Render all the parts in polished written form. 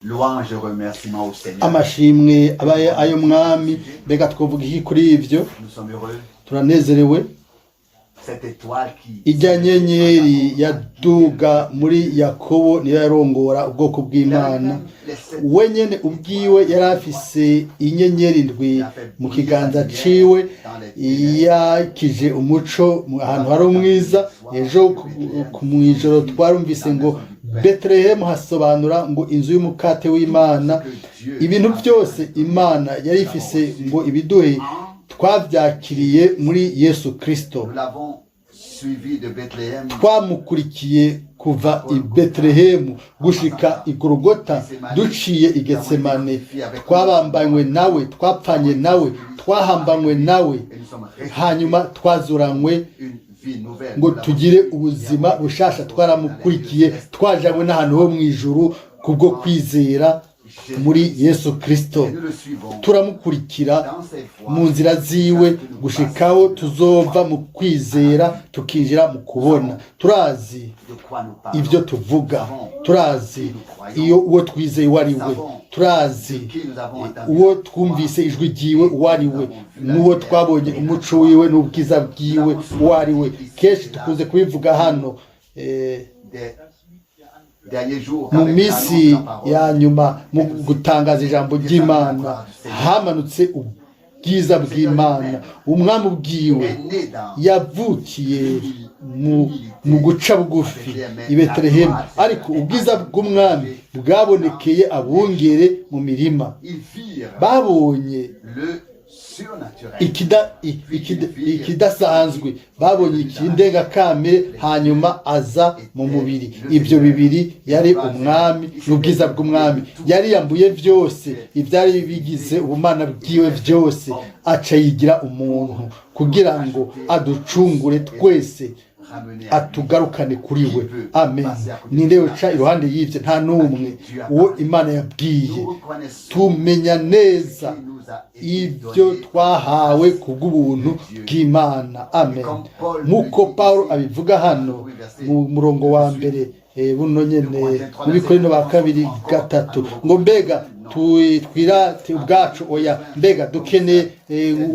Louange et remerciement au Seigneur. Amashimwe abaye ayo Mwami. Mbega twovuga iki kuri ivyo? Nous sommes heureux. Turanezerewe. Cette étoile qui Ijya nyenyeri yaduga muri Yakobo niyo yarongora ubwoko bw'Imana. We nyene ubwiwe yari afise inyenyeri ndwi mu kiganza ciwe, yakije umuco mu ahantu hari umwiza. Ejo mw'ijoro twarumvise ngo Betelehemu hasobanura ngo inzu y'umukate w'Imana. Ibintu byose Imana yari ifise ngo ibiduhe, twabyakiriye muri Yesu Kristo. Nous l'avons suivi de Bethléem Twamukurikiye kuva i Betelehemu gushika i Gorogota, duciye i Getsemane. Twabambanywe nawe, twapfanye nawe, twahambanywe nawe, et nous sommes ressuscités hanyuma twazuranywe une vie nouvelle. ngo tugire ubuzima bushasha. Twaramukurikiye, twajanywe n'ahantu ho mu ijuru kubwo kwizera muri Yesu Kristo. Et nous le suivons Turamukurikira dans ses voies mu nzira ziwe gushikaho tuzova mu kwizera tukinjira mu kubona. Turazi de quoi nous parlons. ibyo tuvuga, turazi iyo uwo twizeye uwo ari we, turazi uwo twumvise ijwi ryiwe uwo ari we, n'uwo twabonye umuco wiwe n'ubwiza bwiwe uwo ari we. Kenshi dukunze kubivuga hano Des derniers jours, mu avec minsi l'annonce de la parole, ya nyuma, mu gutangaza ijambo ry'Imana hamanutse ubwiza bw'Imana. Umwami ubwiwe est né dans yavukiye mu guca bugufi i Betelehemu, ariko ubwiza bw'Umwami bwabonekeye abungere mu mirima. Ils virent Babonye le surnaturel. Ikidasanzwe, babonye ikindengakamere, hanyuma aza mu mubiri. Ibyo bibiri, yari Umwami n'ubwiza bw'Umwami. Yari yambuye byose ibyari bigize ubumana bwiwe byose, aca yigira umuntu kugira ngo aducungure twese, Ramener à lui. atugarukane kuri we. Amen. Ninde yoca iruhande y'ibyo? Nta n'umwe. Uwo Imana yabwiye, Nous reconnaissons tumenya neza qui nous a été ibyo donné twahawe ku bw'ubuntu bw'Imana. Amen. Nk'uko Paul abivuga hano mu murongo wa mbere, buno nyene mu Bikorino ba kabiri 3, ngo mbega twirate ubwacu? Oya. Mbega dukeneye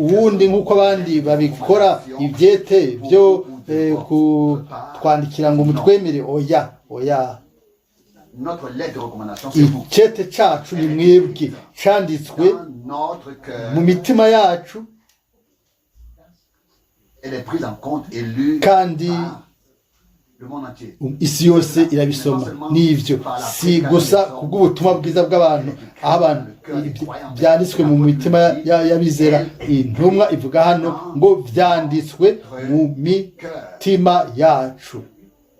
uwundi, nk'uko abandi babikora, ibyete byo kutwandikira ngo mutwemere? Oya, oya. Notre lettre de recommandation, c'est vous. Icete cacu ni mwebwe, canditswe Dans notre cœur, mu mitima yacu. Elle est prise en compte et lue Kandi par le monde entier. isi yose irabisoma. N'ibyo si gusa kubw'ubutumwa bwiza bw'abantu, aho abantu byanditswe mu mitima y'abizera. Intumwa ivuga hano ngo byanditswe mu mitima yacu.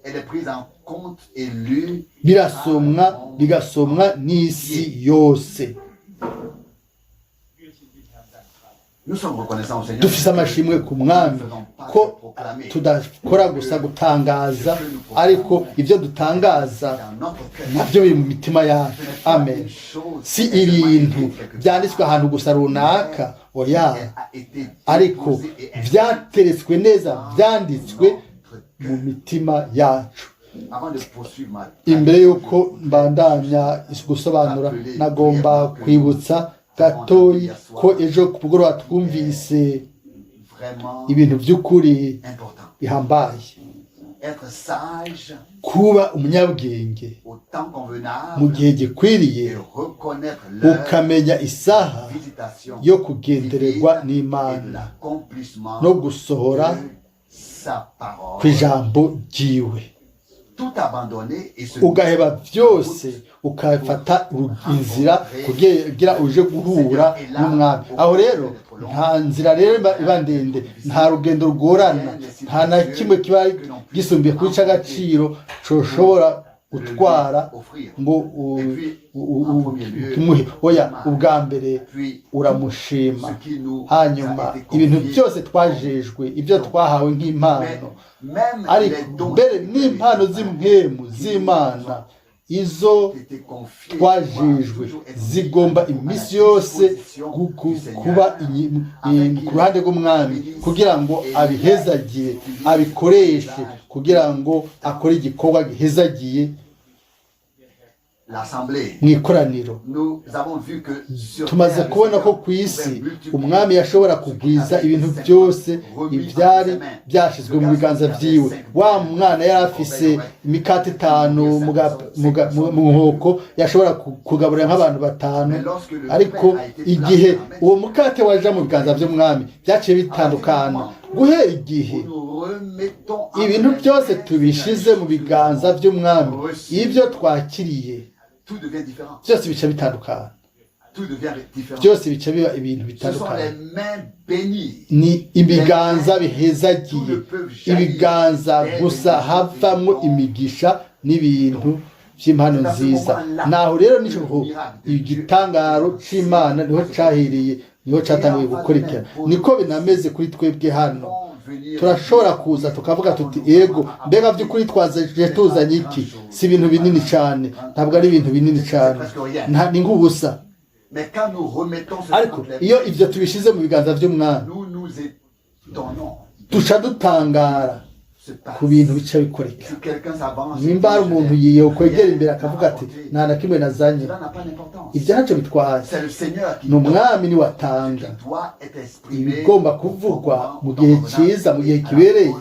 Elle est prise en compte et lue Birasomwa, par le monde. bigasomwa n'isi yose. Nous sommes reconnaissants au Seigneur. Dufise amashimwe ku Mwami ko tudakora gusa gutangaza, ariko ibyo dutangaza Dans notre cœur. nabyo biri mu mitima yacu. Amen. Si ibintu byanditswe ahantu gusa runaka, oya, Elle a été ariko déposée et byateretswe neza, byanditswe mu mitima yacu. Avant de poursuivre ma Imbere y'uko mbandanya gusobanura, nagomba kwibutsa gatoyi ko ejo ku mugoroba twumvise vraiment ibintu by'ukuri important. bihambaye. Être sage Kuba umunyabwenge au temps convenable mu gihe gikwiriye, et reconnaître l'heure ukamenya isaha visitation yo kugendererwa divine et n'Imana l'accomplissement no gusohora de sa parole. kw'ijambo ryiwe. Tout abandonner et se Ugaheba byose, ukafata inzira kugira uje guhura n'Umwami. Aho rero nta nzira rero iba ndende, nta rugendo rugorana, nta na kimwe kiba gisumbiye kuri cy'agaciro coshobora gutwara ngo umuhe. Oya, ubwa mbere uramushima, hanyuma ibintu byose twajejwe, ibyo twahawe nk'impano, ariko mbere n'impano z'impwemu z'Imana, izo twajejwe, zigomba iminsi yose kuba ku ruhande rw'Umwami kugira ngo abihezagire, abikoreshe kugira ngo akore igikorwa gihezagiye. l'assemblée. Mu ikoraniro. Nous avons vu que sur Tumaze terre, le kubona ko Seigneur ku isi pouvait multiplier umwami yashobora kugwiza ibintu byose ibyari byashyizwe mu biganza byiwe. Wa mwana yari afise imikate itanu mu nkoko, yashobora kugaburira nk'abantu batanu, ariko igihe uwo mukate waja mu biganza by'umwami, byaciye bitandukana. Guhera igihe où nous remettons entre ibintu les byose mains tubishize mu biganza by'umwami, ibyo twakiriye, tout devient différent. byose bica bitandukana. Tout devient différent. Byose bica biba ibintu Ce sont bitandukanye. les mains bénies. Ni ibiganza bihezagiye, ibiganza gusa havamo imigisha n'ibintu by'impano nziza. Naho rero niho igitangaro c'Imana niho cahiriye, niho catanguye gukurikira. Niko binameze kuri twebwe hano. Turashobora kuza tukavuga tuti: "Ego, mbega by'ukuri twaje tuzanye iki?" Si ibintu binini cyane, ntabwo ari ibintu binini cyane, ni nk'ubusa. Mais quand nous remettons ce Ariko entre les iyo ibyo tubishize mu biganza by'umwami, nous nous étonnons de duca dutangara ce passe. ku bintu bica bikoreka. Si quelqu'un s'avance, Nimba hari umuntu kwegera imbere akavuga ati: "Nta na kimwe nazanye," cela n'a pas d'importance. ibyo ntacyo bitwaye. C'est le Seigneur qui Ni umwami niwe atanga. qui doit être exprimé Ibigomba kuvugwa mu gihe cyiza, mu gihe kibereye,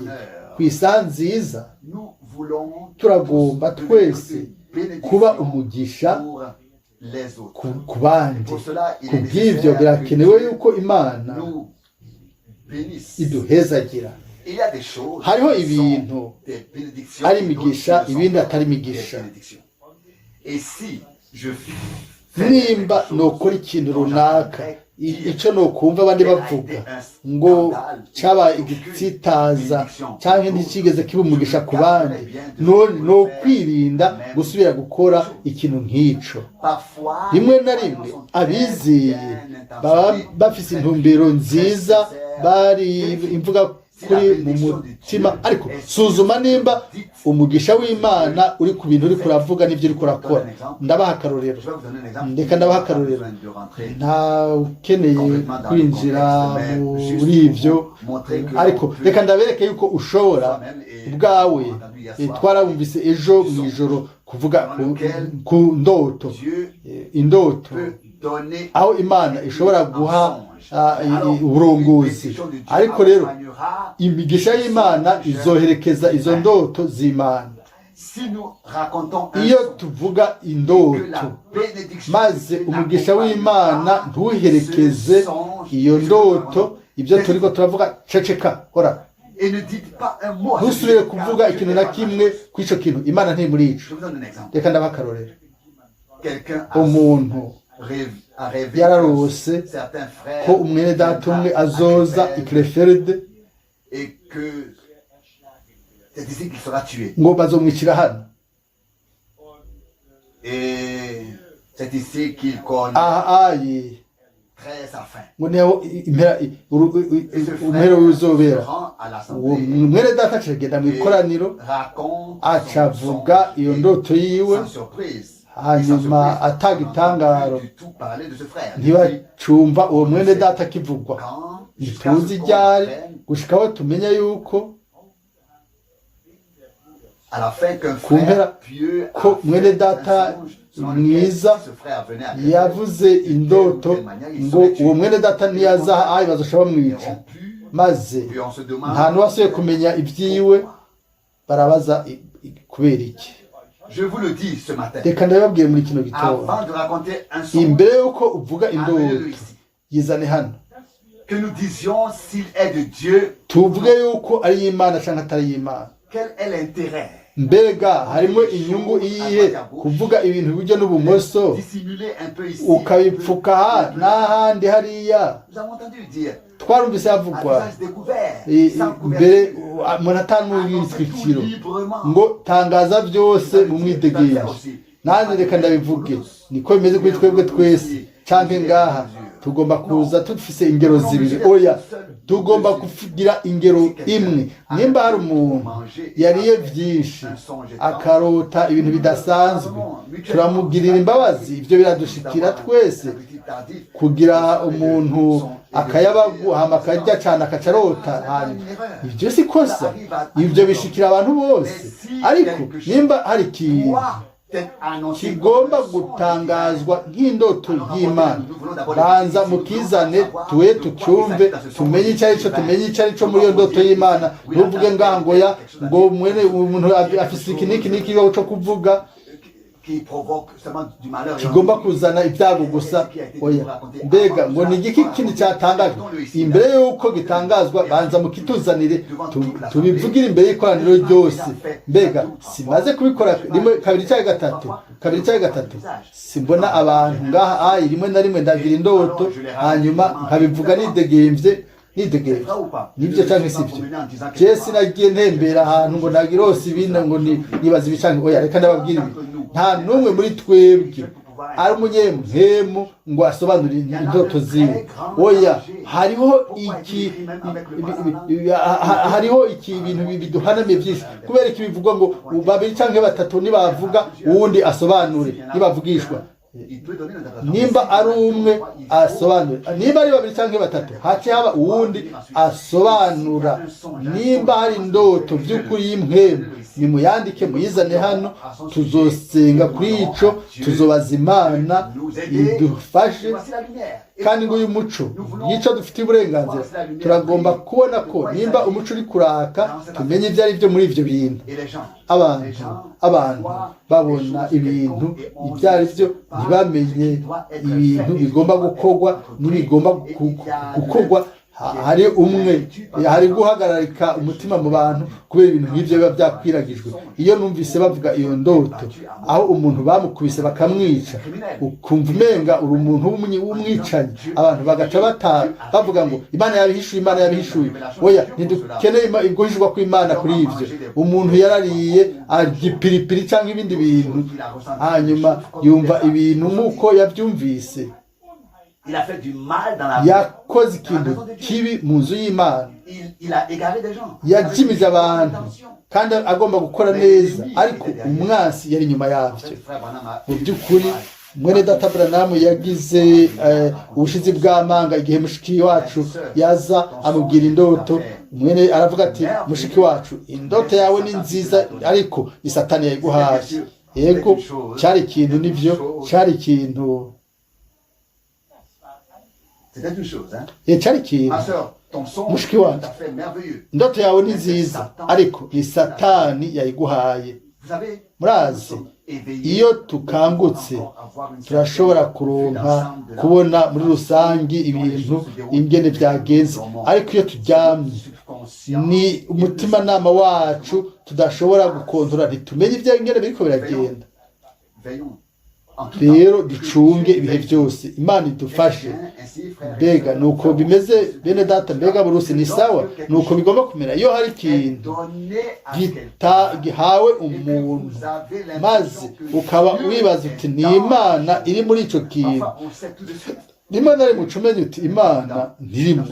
ku isaha nziza. Nous voulons Turagomba tous twese devenir une kuba bénédiction umugisha pour les autres. ku bandi. Pour cela, il Ku est bw'ibyo nécessaire birakenewe que Dieu yuko Imana nous bénisse. iduhezagira. Il y a des choses Hariho qui sont ibintu des bénédictions ari et d'autres imigisha, qui ne sont ibindi pas atari des imigisha. bénédictions. Et si je fais Nimba quelque chose nokora ikintu dont runaka, j'entendrais dire icyo nokumva abandi bavuga ngo cyabaye igitsitaza cyangwa ntikigeze kiba umugisha ku bandi, no kwirinda gusubira gukora ikintu nk'ico. Parfois, Rimwe na rimwe abizeye baba bafise intumbero nziza, bari imvuga kuri mu mutima, ariko suzuma nimba umugisha w'Imana uri ku bintu uri kuravuga n'ibyo uri kurakora. Ndabaha akarorero. Je vais vous donner un exemple. Reka ndabaha akarorero. Pas besoin de rentrer Nta ukeneye kwinjira muri ibyo, ariko reka ndabereke yuko ushobora ubwawe. Twarabumvise ejo mu ijoro kuvuga ku ndoto. Dieu Indoto peut donner aho Imana ishobora guha uburongozi, ariko rero imigisha y'Imana izoherekeza izo ndoto z'Imana. Si nous racontons un Iyo songe, tuvuga indoto, maze umugisha w'Imana ntuherekeze iyo ndoto, ibyo turiko turavuga, ceceka, hora. Et ne dites pas un mot à ce Ntusubire sujet, kuvuga car Dieu ikintu n'est na pas kimwe kuri ico kintu, Imana ntiri muri ico. Je vous donne un exemple. Reka ndabaha akarorero. Quelqu'un a Umuntu a rêvé yararose que certains frères ko umwene data umwe azoza viendra i Krefeld et que c'est ici qu'il sera tué. ngo bazomwicira hano. Et c'est ici qu'il connaîtrait Aha ayi sa fin. ngo niho impera Et ce umpera frère w'uzobera. se rend à Uwo l'assemblée mwene data acagenda mu ikoraniro, raconte aca son avuga songe iyo et ndoto yiwe. sans surprise. Hanyuma atagitangaro, du tout parler de ce frère. ntibacumva uwo mwene data akivugwa. Quand Ntituzi ryari gushika aho tumenya yuko à la fin qu'un ku mpera frère pieux ko mwene data mwiza yavuze indoto ngo uwo mwene data niyaza aho bazoca bamwica, maze nta n'uwasubiye kumenya ibyiwe. Barabaza kubera iki. Je vous le dis ce matin. Reka ndabibabwire muri kino gitondo. Avant de raconter un songe, Imbere y'uko uvuga indoto, amenez-le ici. yizane hano. Que nous disions s'il est de Dieu, Tuvuge yuko ari iy'Imana cyangwa atari iy'Imana. quel est l'intérêt? Mbega harimo inyungu iyihe kuvuga ibintu iburyo n'ubumoso, Dissimuler un peu ici, ukabipfuka aha un peu- n'ahandi hariya? Nous avons entendu dire Twarumvise à havugwa visage découvert, sans mbere couverture, umuntu atanumwitwikiro ngo tangaza byose mu mwidegemvyo. Nanjye reka ndabivuge, niko bimeze kuri twebwe twese canke ngaha. Tugomba kuza dufise ingero zibiri? Oya, tugomba kugira ingero imwe. Nimba hari umuntu yariye vyinshi akarota ibintu bidasanzwe, turamugirira imbabazi. Ivyo biradushikira twese, kugira umuntu akayabagu hama akarya cane akacarota, hanyuma ibyo si kosa, ibyo bishikira abantu bose. Ariko nimba hari ikintu Kigomba gutangazwa nk'indoto y'Imana. Banza mukizane tuwe tucyumve, tumenye icyo ari cyo, tumenye icyo ari cyo muri iyo ndoto y'Imana. Ntuvuge ngaha ngo ya ngo mwene umuntu afise iki n'iki n'iki cyo kuvuga kigomba kuzana ibyago gusa. Oya. Mbega ngo ni igiki kindi cyatangajwe imbere y'uko gitangazwa? Banza mukituzanire, tubivugire imbere y'ikoraniro ryose. Mbega simaze kubikora rimwe, kabiri cyangwa gatatu, kabiri cyangwa gatatu? Simbona abantu ngaha ayi? Rimwe na rimwe ndagira indoto, hanyuma nkabivuga nidegemvye, nidegemvye. Nibyo cyangwa sibyo? Je sinagiye ntembera ahantu ngo nagirose ibindi ngo nibaza ibi canke oya. Reka ndababwira ibi: nta n'umwe muri twebwe ari umunyempwemu ngo asobanure indoto ziwe. Oya. Hariho iki ibintu biduhanamiye byinshi. Kubera iki bivugwa ngo babiri canke batatu nibavuga, uwundi asobanure, nibavugishwa? Nimba ari umwe asobanure, nimba ari babiri cyangwa batatu hace haba uwundi asobanura. Nimba hari indoto by'ukuri y'impwemu, nimuyandike muyizane hano, tuzosenga kuri ico, tuzobaza Imana idufashe. Kandi ngo uyu muco yico dufitiye uburenganzira, turagomba kubona ko nimba umuco uri kuraka, tumenye ibyo ari byo muri ibyo bintu. Abantu babona ibintu ibyo ari byo, ntibamenye ibintu bigomba gukorwa n'ibigomba gukorwa. Hari umwe hari guhagararika umutima mu bantu kubera ibintu nk'ibyo biba byakwiragijwe. Iyo numvise bavuga iyo ndoto aho umuntu bamukubise bakamwica, ukumva umenga uri umuntu w'umwicanyi. Abantu bagaca bata bavuga ngo Imana yabihishuye, Imana yabihishuye. Oya, ntidukeneye guhishurwa kw'Imana kuri ibyo. Umuntu yarariye, arya ipiripiri cyangwa ibindi bintu, hanyuma yumva ibintu nk'uko yabyumvise. Il a fait du mal dans la Yakoze ikintu kibi mu nzu y'Imana. Il a égaré des gens. Yajimije abantu kandi agomba gukora neza, ariko umwansi yari inyuma yabyo. Mu by'ukuri, mwene data Branham yagize ubushizi bw'amanga igihe mushiki wacu yaza amubwira indoto. Mwene aravuga ati: "Mushiki wacu, indoto yawe ni nziza, ariko ni Satani yayiguhaye." Yego, cyari ikintu, nibyo, cyari ikintu. C'était une chose, hein. Cyari ikintu. Ma soeur, ton songe Mushiki est wacu, tout à fait merveilleux. indoto yawe ni nziza, ariko ni Satani yayiguhaye. Vous savez, Murazi, nous sommes éveillés. iyo tukangutse, turashobora kuronka kubona muri rusange ibintu ingene byagenze, ariko iyo turyamye, ni umutimanama wacu tudashobora gukontora, ntitumenye ibyo ingene biriko biragenda. Veillons. En tout Rero temps. ducunge ibihe byose, Imana idufashe. Mbega nuko bimeze, bene data? Mbega burusi ni sawa? Nuko bigomba kumera. Iyo hari ikintu gihawe umuntu, maze ukaba wibaza uti ni Imana iri muri ico kintu, Imana ari muco, umenya uti Imana ntirimo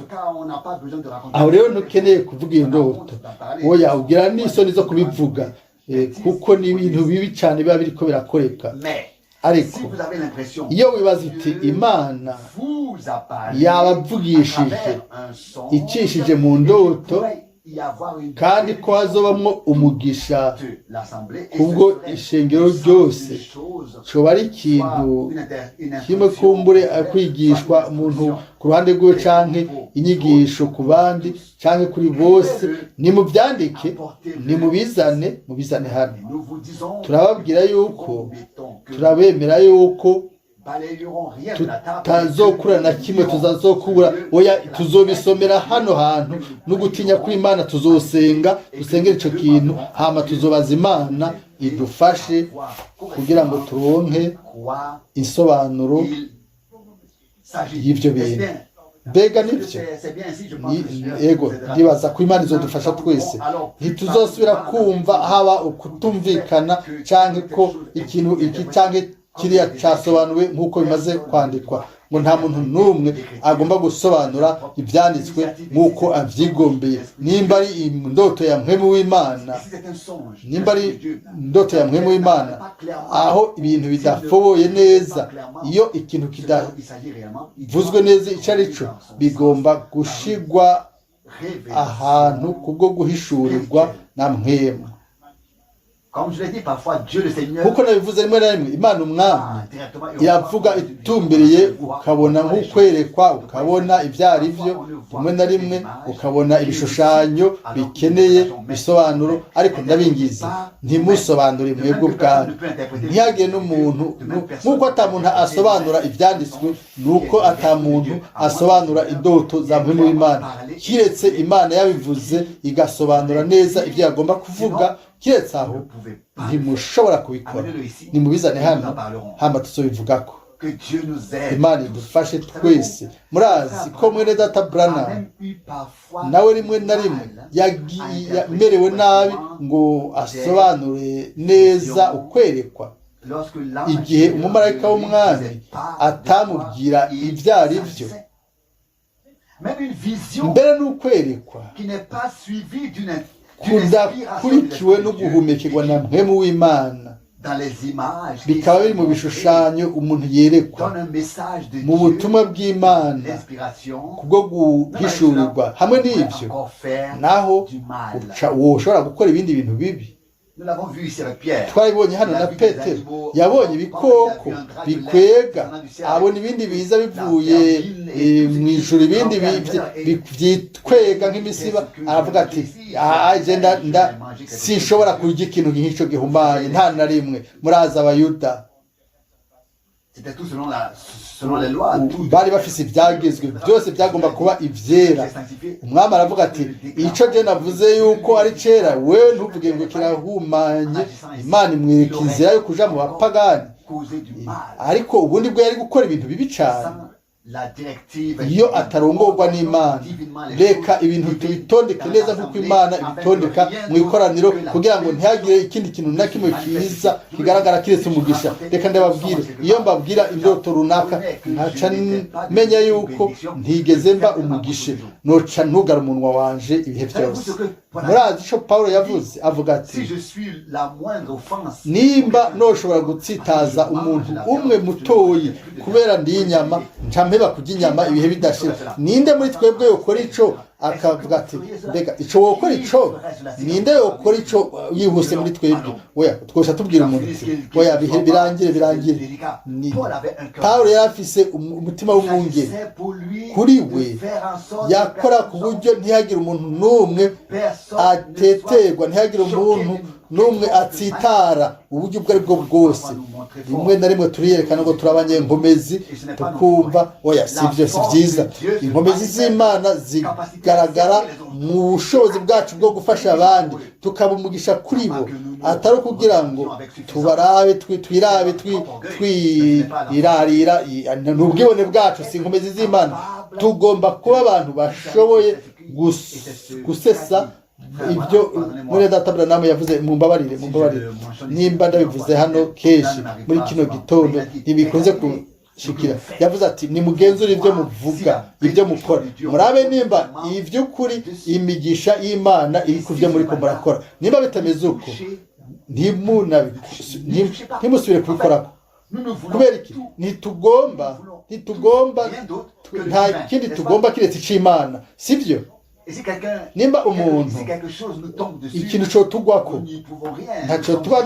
aho. Rero ntukeneye kuvuga iyo ndoto. Oya, ugira n'isoni zo kubivuga, kuko ni ibintu bibi cyane biba biriko birakoreka. Ariko iyo wibaza uti Imana yabavugishije icishije mu ndoto, kandi ko hazobamwo umugisha kubwo ishengero ryose, coba ari ikintu kimwe kumbure kwigishwa umuntu ku ruhande rwiwe, canke inyigisho ku bandi, canke kuri bose. Nimuvyandike, nimubizane, mubizane hano. Turababwira yuko turabemera yuko tutazokura na kimwe tuzazokubura. Oya, tuzobisomera hano hantu no gutinya kw'Imana, tuzosenga, dusengere ico kintu, hama tuzobaza Imana idufashe kugira ngo turonke insobanuro y'ivyo bintu. Mbega nibyo? Yego, ndibaza ko Imana izodufasha twese, ntituzosubira kumva haba ukutumvikana canke ko ikintu iki canke kiriya cyasobanuwe nk'uko bimaze kwandikwa, ngo nta muntu n'umwe agomba gusobanura ibyanditswe nk'uko avyigombeye. Nimba ari indoto ya mpwemu w'Imana, nimba ari indoto ya mpwemu w'Imana, aho ibintu bidafoboye neza, iyo ikintu kidavuzwe neza icyo ari cyo, bigomba gushigwa ahantu kubwo guhishurirwa na mpwemu. Comme je l'ai dit, parfois, Dieu le Seigneur Nkuko nabivuze, rimwe na rimwe Imana Umwami directement et iravuga itumbereye, ukabona nk'ukwerekwa, ukabona ibyo ari byo. Rimwe na rimwe ukabona ibishushanyo bikeneye ibisobanuro. Ariko ndabingize, ntimusobanure mwebwe ubwanyu, ntihagire n'umuntu. Nk'uko ata muntu asobanura ibyanditswe, ni uko ata muntu asobanura indoto za Mpwemu w'Imana, kiretse Imana yabivuze, igasobanura neza ibyo yagomba kuvuga. Kiretse aho, ntimushobora kubikora. Nimubizane hano, hamba tuzobivugako. Que Dieu nous aide. Imana idufashe twese. Murazi ko mwene data Branham A même eu parfois nawe rimwe na rimwe yamerewe nabi ngo asobanure neza ukwerekwa, lorsque l'ange igihe umumarayika w'Umwami atamubwira ibyo ari byo. Même une vision Mbere n'ukwerekwa qui n'est pas suivie d'une inspiration de kudakurikiwe l'Esprit no de Dieu, guhumekerwa na Mpwemu w'Imana, dans les images qui bikaba biri sont mu bishushanyo umuntu yerekwa donne un message de mu Dieu, butumwa bw'Imana l'inspiration, kubwo guhishurirwa hamwe n'ibyo, encore faire naho du mal. uca woshobora gukora ibindi bintu bibi. Nous l'avons vu ici avec Pierre. Twarabibonye hano na Petero. Yabonye ibikoko bikwega, abona ibindi biza bivuye mu ijuru, ibindi byikwega nk'imisiba. Aravuga ati: "Ah, je nda sinshobora kurya ikintu nk'icyo gihumanye, nta na rimwe." Murazi Abayuda C'était tout selon les lois. Tout bari bafise ibyagezwe byose, byagomba kuba ivyera. c'est sanctifié. Umwami aravuga ati: "Ico je navuze yuko ari cera, wewe ntuvuge ngo kirahumanye." Imana imwereka inzira yo kuja mu bapagani. Causer du mal. Ariko ubundi bwo yari gukora ibintu bibi cane Sans la directive iyo atarongorwa n'Imana. Reka ibintu tubitondeke neza nk'uko Imana ibitondeka mu ikoraniro, kugira ngo ntihagire ikindi kintu na kimwe kiza kigaragara kiretse umugisha. Reka ndababwire, iyo mbabwira indoto runaka nkaca menya yuko ntigeze mba umugisha, noca ntugara umunwa wanje ibihe byose. Murazi ico Pawulo yavuze? Avuga ati: Si je suis la moindre offense, "Nimba noshobora gutsitaza umuntu umwe mutoyi kubera ndi inyama, nca mpeba kurya inyama ibihe bidashira." Ninde muri twebwe yokora ico, akavuga ati: "Mbega ico wokora ico?" Ninde yokora ico yihuse muri twebwe? Oya, twosha tubwira umuntu uti: "Oya, bihe birangire, birangire." Pawulo yari afise umutima w'umwungeri. Kuri we yakora ku buryo ntihagire umuntu n'umwe ateterwa, ntihagire umuntu n'umwe atsitara uburyo ubwo ari bwo bwose. Rimwe na rimwe turiyerekana ngo turi abanyenkomezi, tukumva oya, si ibyo, si byiza. Inkomezi z'Imana zigaragara mu bushobozi bwacu bwo gufasha abandi, tukaba umugisha kuri bo, atari ukugira ngo tubarabe, twirabe, twirarira. Ni ubwibone bwacu, si inkomezi z'Imana. Tugomba kuba abantu bashoboye gusesa ibyo muri data Branham yavuze. Mumbabarire, mumbabarire nimba ndabivuze hano kenshi muri kino gitondo, ntibikunze gushikira. Yavuze ati: "Nimugenzure ibyo muvuga, ibyo mukora, murabe nimba iby'ukuri imigisha y'Imana iri ku byo muriko murakora. Nimba bitameze uko, ntimusubire kubikorako." Kubera iki? Ntitugomba, nta kindi tugomba kiretse ic'Imana, sibyo? Nimba umuntu ikintu cotugwako, ntacyo tuba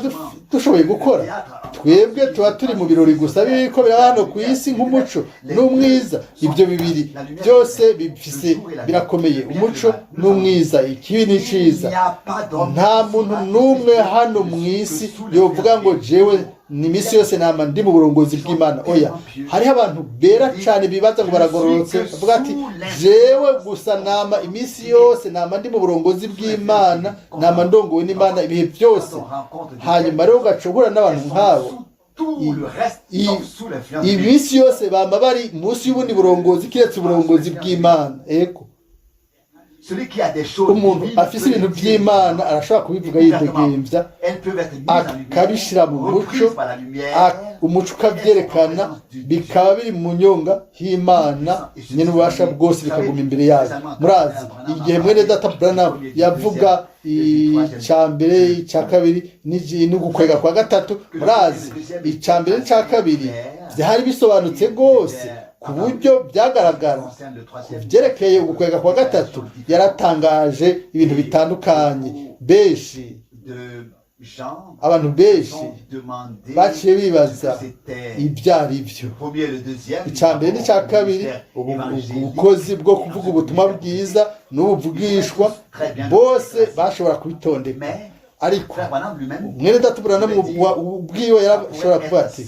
dushoboye gukora. Twebwe tuba turi mu birori gusa biriko biraba hano ku isi, nk'umuco n'umwiza. Ibyo bibiri byose bifise birakomeye, umuco n'umwiza, ikibi n'iciza. Nta muntu n'umwe hano mu isi yovuga ngo: "Jewe ni iminsi yose nama ndi mu burongozi bw'Imana." Oya, hariho abantu bera cyane bibaza ngo baragororotse, bavuga ati: "Jewe gusa nama iminsi yose nama ndi mu burongozi bw'Imana, nama ndongowe n'Imana ibihe byose." Hanyuma rero ugaca uhura n'abantu nk'abo, iminsi yose bama bari munsi y'ubundi burongozi kiretse uburongozi bw'Imana. Ego, umuntu afise ibintu by'Imana arashobora kubivuga yidegemvya, akabishyira mu muco, umuco ukabyerekana, bikaba biri mu nyonga h'Imana nyine ububasha bwose, bikaguma imbere yayo. Murazi igihe mwene data Branham yavuga icya mbere, icya kabiri n'ugukwega kwa gatatu. Murazi icya mbere n'icya kabiri byari bisobanutse rwose ku buryo byagaragara. Ku byerekeye ugukwega kwa gatatu, yaratangaje ibintu bitandukanye benshi. Abantu benshi baciye bibaza ibyo ari byo. Icya mbere n'icya kabiri, ubukozi bwo kuvuga ubutumwa bwiza n'ubuvugishwa, bose bashobora kubitondeka. Ariko mwene data Branham ubwiwe yarashobora kuvuga ati: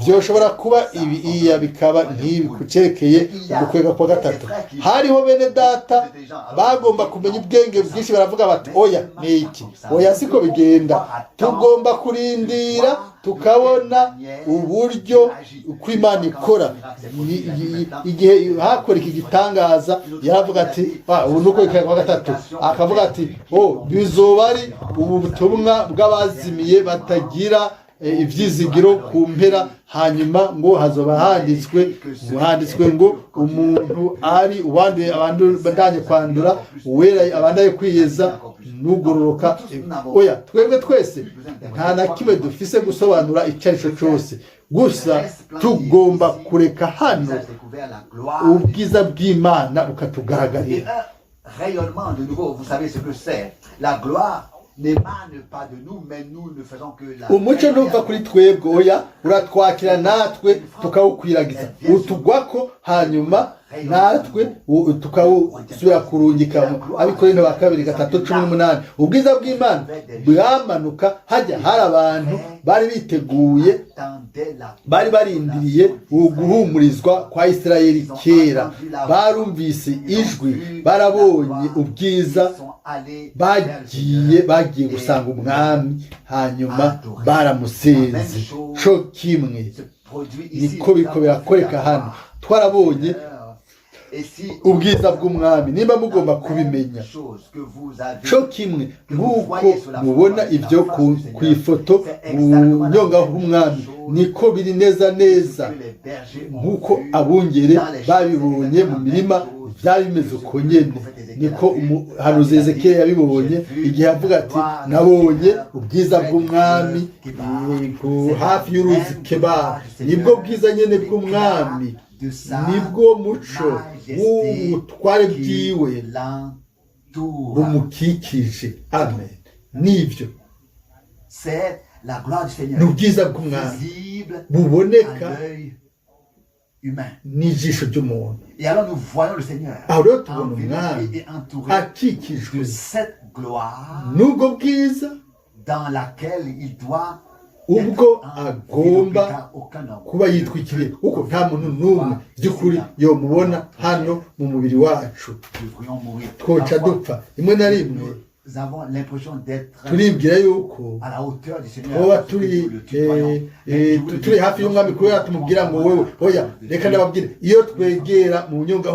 "Byoshobora kuba ibi, iya bikaba nk'ibi." Ku cyerekeye ugukwega kwa gatatu, hariho bene data bagomba kumenya ubwenge bwinshi, baravuga bati: "Oya, ni iki, oya, siko bigenda. Tugomba kurindira tukabona uburyo uko Imana ikora." Igihe hakora iki gitangaza, yaravuga ati: "Ubu ni ukwega kwa gatatu." Akavuga ati: "Oh, bizoba ari ubu butumwa bw'abazimiye batagira ibyizigiro ku mpera." Hanyuma ngo hazoba handitswe ngo umuntu ari uwanduye abandanye kwandura, uwera abandaye kwiyeza, n'ugororoka. Oya, twebwe twese nta na kimwe dufise gusobanura icyo ari cyo cyose. Gusa tugomba kureka hano ubwiza bw'Imana bukatugaragarira. Rayonnement de nouveau, vous savez ce que c'est. La gloire n'émane pas de nous, mais nous ne faisons que la. Umuco ntuva kuri twebwe, oya, uratwakira natwe tukawukwiragiza, utugwako, hanyuma natwe tukawusubira kurungika. Abikorinto ba kabiri 3:18. Ubwiza bw'Imana bwamanuka hajya hari abantu bari biteguye, bari barindiriye uguhumurizwa kwa Isirayeli kera. Barumvise ijwi, barabonye ubwiza, bagiye gusanga Umwami, hanyuma baramusenze. Co kimwe niko biko birakoreka hano. Twarabonye ubwiza bw'Umwami. Nimba mugomba kubimenya, co kimwe nk'uko mubona ibyo ku ifoto mu nyonga h'Umwami, niko biri neza neza nk'uko abungere babibonye mu mirima. Byari bimeze uko nyene niko umuhanuzi Ezekiyeli yabibonye igihe avuga ati: "Nabonye ubwiza bw'Umwami hafi y'uruzi Kebara." Nibwo bwiza nyene bw'Umwami, nibwo muco w'ubutware bwiwe bumukikije. Amen, nibyo, ni ubwiza bw'Umwami buboneka n'ijisho ry'umuntu. Aho rero tubona Umwami akikijwe n'ubwo bwiza, ubwo agomba kuba yitwikiriye, kuko nta muntu n'umwe by'ukuri yomubona hano mu mubiri wacu, twoca dupfa. Rimwe na rimwe turibwira yuko twoba turi hafi y'Umwami kubera tumubwira ngo wewe. Oya, reka ndababwire, iyo twegera mu nyonga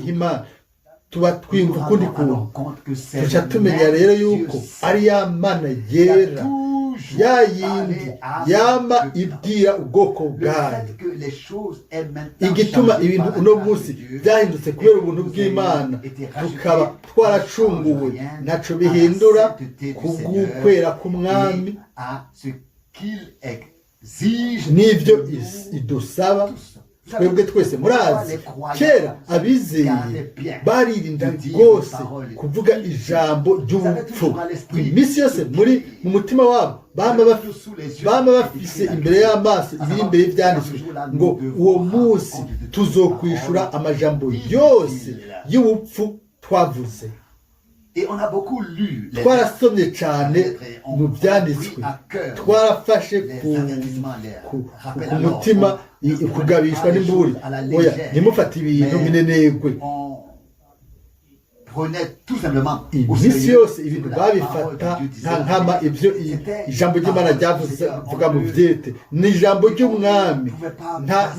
h'Imana tuba twiyumva ukundi kuntu. Tuca tumenya rero yuko ari ya Mana yera, ya yindi yama ibwira ubwoko bwayo. Igituma ibintu uno munsi byahindutse kubera ubuntu bw'Imana, tukaba twaracunguwe, ntaco bihindura kubw'ukwera k'Umwami n'ibyo idusaba twebwe twese. Murazi, kera abizeye baririnda rwose kuvuga ijambo ry'ubupfu. Iminsi yose muri mu mutima wabo bama bafise imbere y'amaso ibiri imbere y'ibyanditswe ngo: "Uwo munsi tuzokwishura amajambo yose y'ubupfu twavuze." Twarasomye cyane mu byanditswe, twarafashe ku mutima kugabishwa n'imburi. Oya, ntimufate ibintu minenegwe. Iminsi yose ibintu babifata nta nkama, ibyo ijambo ry'Imana ryavuze vuga mu byete ni ijambo ry'Umwami,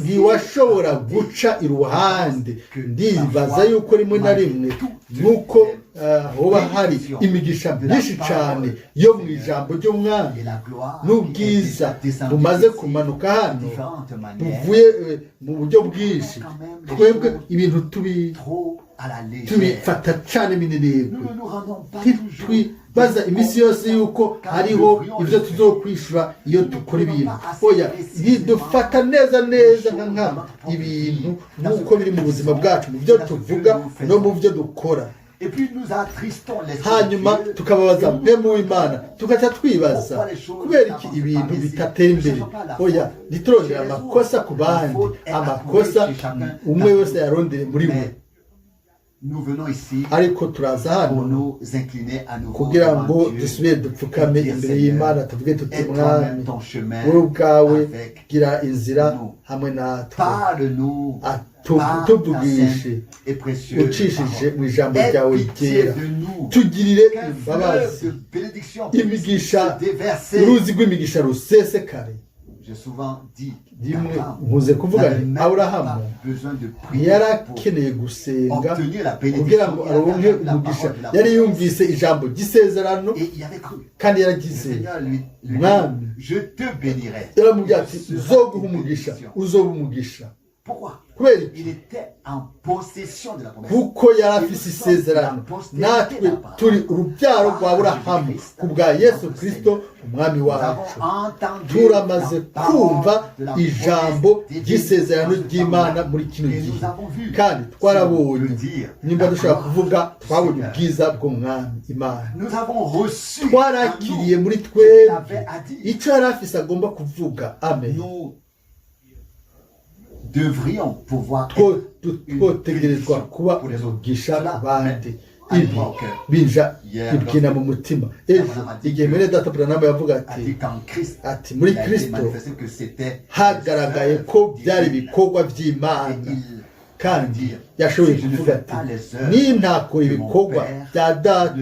ntiwashobora guca iruhande. Ndibaza yuko rimwe na rimwe nuko hoba hari imigisha myinshi cyane yo mu ijambo ry'Umwami n'ubwiza bumaze kumanuka hano buvuye mu buryo bwinshi, twebwe ibintu tubifata cyane minenegwe. Ntitwibaza iminsi yose yuko hariho ibyo tuzokwishura iyo dukora ibintu. Oya, ntidufata neza neza nka nkama ibintu nk'uko biri mu buzima bwacu, mu byo tuvuga no mu byo dukora. Et puis nous attristons l'Esprit Hanyuma de Dieu. Tukababaza Mpwemu w'Imana, tugaca twibaza kubera iki ibintu bitatera imbere. Oya, ntiturondere amakosa ku bandi, amakosa umwe wese yarondere muri we. Mais nous venons ici Ariko turaza hano pour nous incliner à nouveau kugira devant ngo Dieu dusubire dupfukame et dire, imbere Seigneur, y'Imana, tuvuge tuti: aie Mwami, toi-même ton chemin wowe ubwawe avec gira inzira nous. Hamwe natwe. Parle-nous Ah, par ta tuvugishe sainte et précieuse ucishije parole. mu ijambo Aie ryawe pitié ryera. de nous. Tugirire Qu'un imbabazi. fleuve de bénédiction puisse Imigisha, se déverser. Uruzi rw'imigisha rusesekare. J'ai souvent dit Rimwe qu'Abraham nkunze kuvuga n'avait nti même Aburahamu pas besoin de prier pour ntiyarakeneye gusenga obtenir la kugira bénédiction. ngo Il avait aronke entendu la umugisha. parole de la Yari promesse yumvise ijambo ry'isezerano et il avait cru. kandi Le yaragize. Seigneur lui Mwami dit, je te bénirai. Yaramubwiye ati: Tu seras Nzoguha une umugisha, bénédiction. uzoba umugisha. Pourquoi? Kubera iki? Il était en possession de la promesse. Kuko yari afise isezerano. Natwe turi urubyaro rwa Aburahamu ku bwa Yesu Kristo umwami Nous avons wacu. Entendu Turamaze la parole kumva de la ijambo promesse ry'isezerano divine ry'Imana dans ce muri kino temps-là. Et gihe nous avons vu, kandi si on twarabonye, peut dire, nimba la dushobora gloire kuvuga, du twabonye Seigneur. Ubwiza bw'umwami Imana. Nous avons reçu en Twarakiriye nous muri ce qu'il twebwe avait à dire. icyo yari afise agomba kuvuga. Amen. Nous devrions pouvoir être Twotegerezwa kuba umugisha ku bandi. Ibi binja ibwina mu mutima. Ejo igihe mwene data Branham yavuga ati ati muri Kristo hagaragaye ko byari ibikorwa by'Imana, kandi yashoboye kuvuga ati: nintakora ibikorwa bya Data,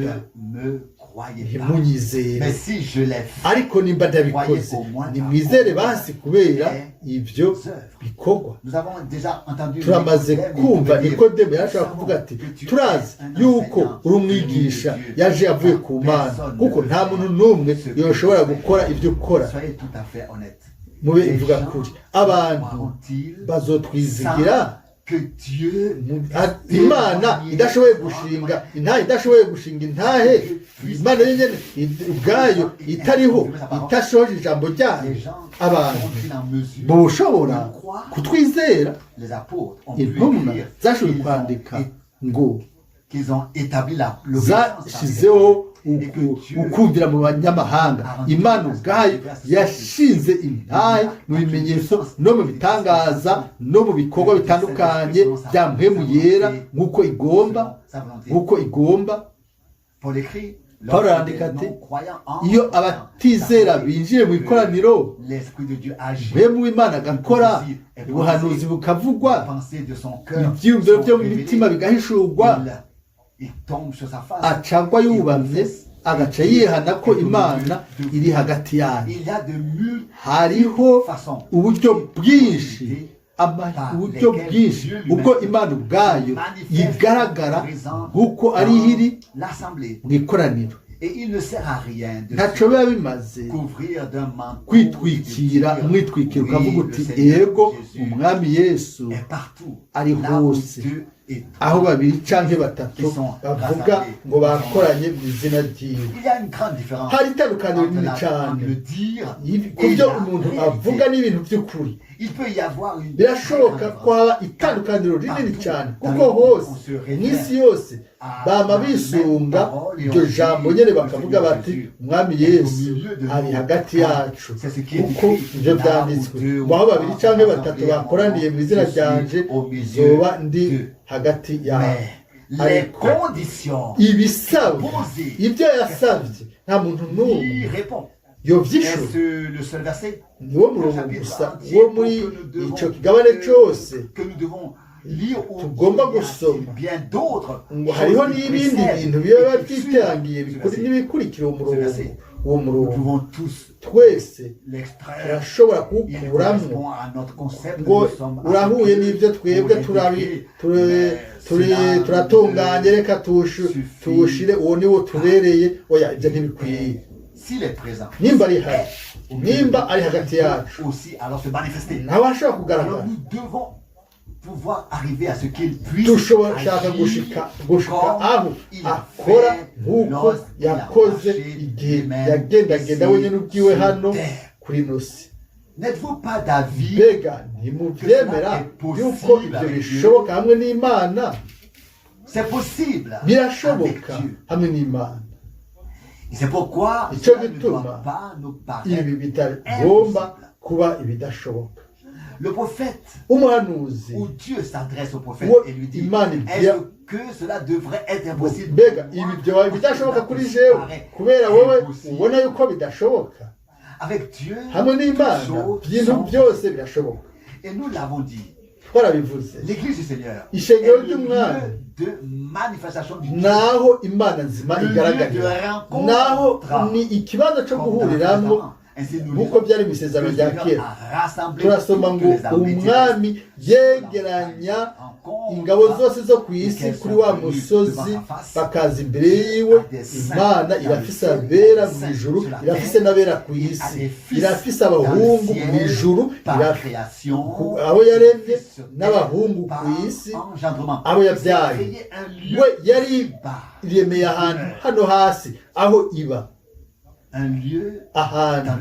ntimunyizere, ariko nimba ndabikoze, nimwizere basi kubera ibyo bikorwa. Turamaze kumva Nikodemu yarashobora kuvuga ati: turazi yuko uri umwigisha yaje avuye ku Mana, kuko nta muntu n'umwe yoshobora gukora ibyo ukora. Mube ivuga kuri, abantu bazotwizigira Imana idashoboye gushinga intahe, idashoboye gushinga intahe, Imana yonyine ubwayo itariho, itashoje ijambo ryayo? Abantu boshobora kutwizera? Intumwa zashoboye kwandika ngo zashizeho ukumvira mu banyamahanga, Imana ubwayo yashinze intahe mu bimenyetso no mu bitangaza no mu bikorwa bitandukanye bya Mpwemu Yera nk'uko igomba, nk'uko igomba. Paul arandika ati: iyo abatizera binjiye mu ikoraniro, Mpwemu w'Imana agakora, ubuhanuzi bukavugwa, ibyiyumviro byo mu mitima bigahishurwa, acagwa yubamye, agaca yihana ko Imana iri hagati yanyu. Hariho uburyo bwinshi, uburyo bwinshi ubwo Imana ubwayo igaragara nk'uko ari iri mu ikoraniro. Ntaco biba bimaze kwitwikira umwitwikiro ukavuga uti: ego, umwami Yesu ari hose aho babiri canke batatu bavuga ngo bakoranye mu izina ryiwe. Hari itandukaniro rinini cane ku byo umuntu avuga n'ibintu by'ukuri. Birashoboka ko haba itandukaniro rinini cyane, kuko hose mu isi yose bama bisunga iryo jambo nyine, bakavuga bati: umwami Yesu ari hagati yacu, kuko ibyo byanditswe ngo aho babiri cyangwa batatu bakoraniye mu izina ryanje, zoba ndi hagati yabo. Ariko ibisabwa, ibyo yasabye, nta muntu n'umwe yovyishura. Niwo murongo gusa wo muri ico kigabane cose tugomba gusoma, ngo hariho n'ibindi bintu biba byiterangiye n'ibikurikira uwo murongo. Uwo murongo twese turashobora kuwukuramwo ngo urahuye n'ibyo twebwe turatunganye, reka tuwushire, uwo niwo tubereye. Oya, ibyo ntibikwiye. Nimba ari hari, nimba ari hagati yacu, nawe ashobora kugaragara. Dushobora gushika aho akora nk'uko yakoze igihe yagendagenda wenyine ubwiwe hano kuri ino si. Mbega ntimubyemera yuko ibyo bishoboka hamwe n'Imana? C'est possible avec Birashoboka Dieu. Hamwe n'Imana. Et c'est pourquoi Icyo cela ne gituma doit pas nous ibi paraître bitagomba impossible. Kuba ibidashoboka. Le prophète, Umuhanuzi où Dieu s'adresse au prophète uwo et lui dit, Imana est-ce ibwira que cela devrait être impossible mbega pour moi? ibi byoba bidashoboka kuri jewe kubera wowe ubona yuko bidashoboka? Avec Dieu, Hamwe n'Imana toutes choses ibintu sont byose birashoboka. Et nous l'avons dit, Twarabivuze l'église du Seigneur ishengero est le ry'Umwami lieu de manifestation du Dieu. Naho Imana nzima igaragarira naho ni ikibanza cyo guhuriramo nk'uko byari mu isezerano rya kera. Turasoma ngo Umwami yegeranya ingabo zose zo ku isi kuri wa musozi bakaza imbere yiwe. Imana irafise abera mu ijuru, irafise n'abera ku isi, irafise abahungu mu ijuru abo yaremye n'abahungu ku isi abo yabyaye. We yari iremeye ahantu hano hasi aho iba, ahantu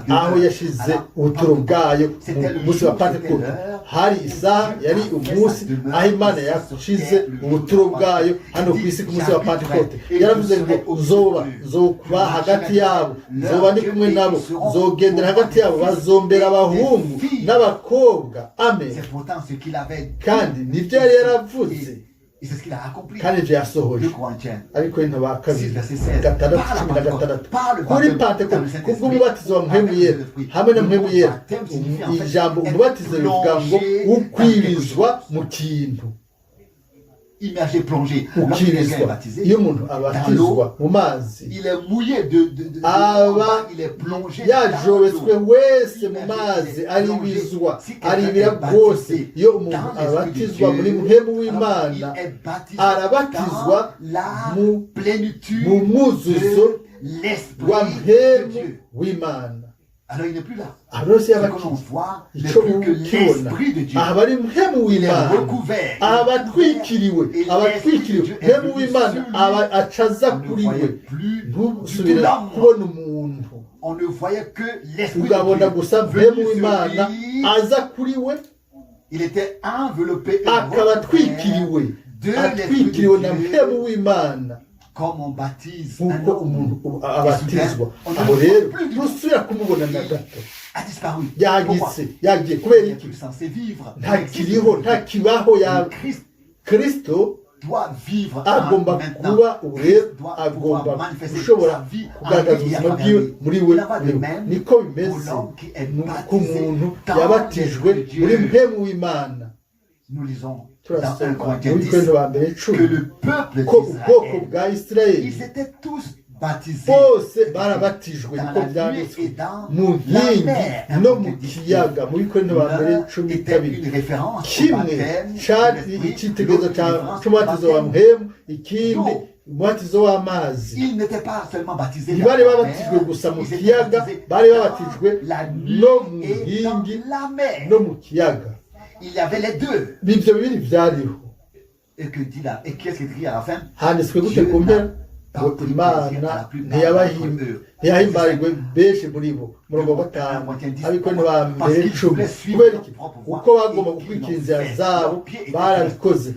aho yashize ubuturo bwayo. Mu munsi wa Pantekote hari isaha, yari umunsi aho Imana yashize ubuturo bwayo hano ku isi. Ku munsi wa Pantekote yaravuze ngo nzoba nzokuba hagati yabo, nzoba ndi kumwe nabo, nzogendera hagati yabo, bazombera abahungu n'abakobwa. Amen. Kandi nibyo yari yaravuze kandi ibyo yasohoje. Abakorinto ba kabiri 6:16 kuri Pantekote kubw'umubatizo wa Mpwemu Yera hamwe na Mpwemu Yera. Ijambo umubatizo bivuga ngo ukwibizwa mu kintu, ukibizwa. Iyo umuntu abatizwa mu mazi aba yajobetswe wese mu mazi, aribizwa, aribira rwose. Iyo umuntu abatizwa muri Mpwemu w'Imana arabatizwa mu mwuzuzo wa Mpwemu w'Imana. Aho rero yaba icyo ukibona aha bari Mpwemu w'Imana, abatwikiriwe, abatwikiriwe Mpwemu w'Imana aba acaza kuri we, ntusubire kubona umuntu, ugabona gusa Mpwemu w'Imana aza kuri we, akaba atwikiriwe, atwikiriwe na Mpwemu w'Imana nk'uko umuntu abatizwa. Aho rero ntusubira kumubona na gato, yagitse, yagiye. Kubera iki? Ntakiriho, ntakibaho. Ya Kristo agomba kuba ubu rero agomba gushobora kugaragaza ubuzima bwiwe muri we. Niko bimeze ku muntu yabatijwe muri Mpwemu w'Imana. Turasoma muri Korinto ba mbere 10 ko ubwoko bwa Isirayeli bose barabatijwe, niko byanditswe, mu nkingi no mu kiyaga, muri Korinto ba mbere 12. Kimwe cari icyitegererezo cy'umubatizo wa Mpwemu, ikindi umubatizo w'amazi. Ntibari babatijwe gusa mu kiyaga, bari babatijwe no mu nkingi no mu kiyaga. Ibyo bibiri byariho. Handitswe gute ku mpera? Ngo Imana ntiyahimbarirwe benshi muri bo. Murongo wa 5, Abakorinto ba mbere 10. Kubera iki? Uko bagomba gukurikira inzira zabo barabikoze.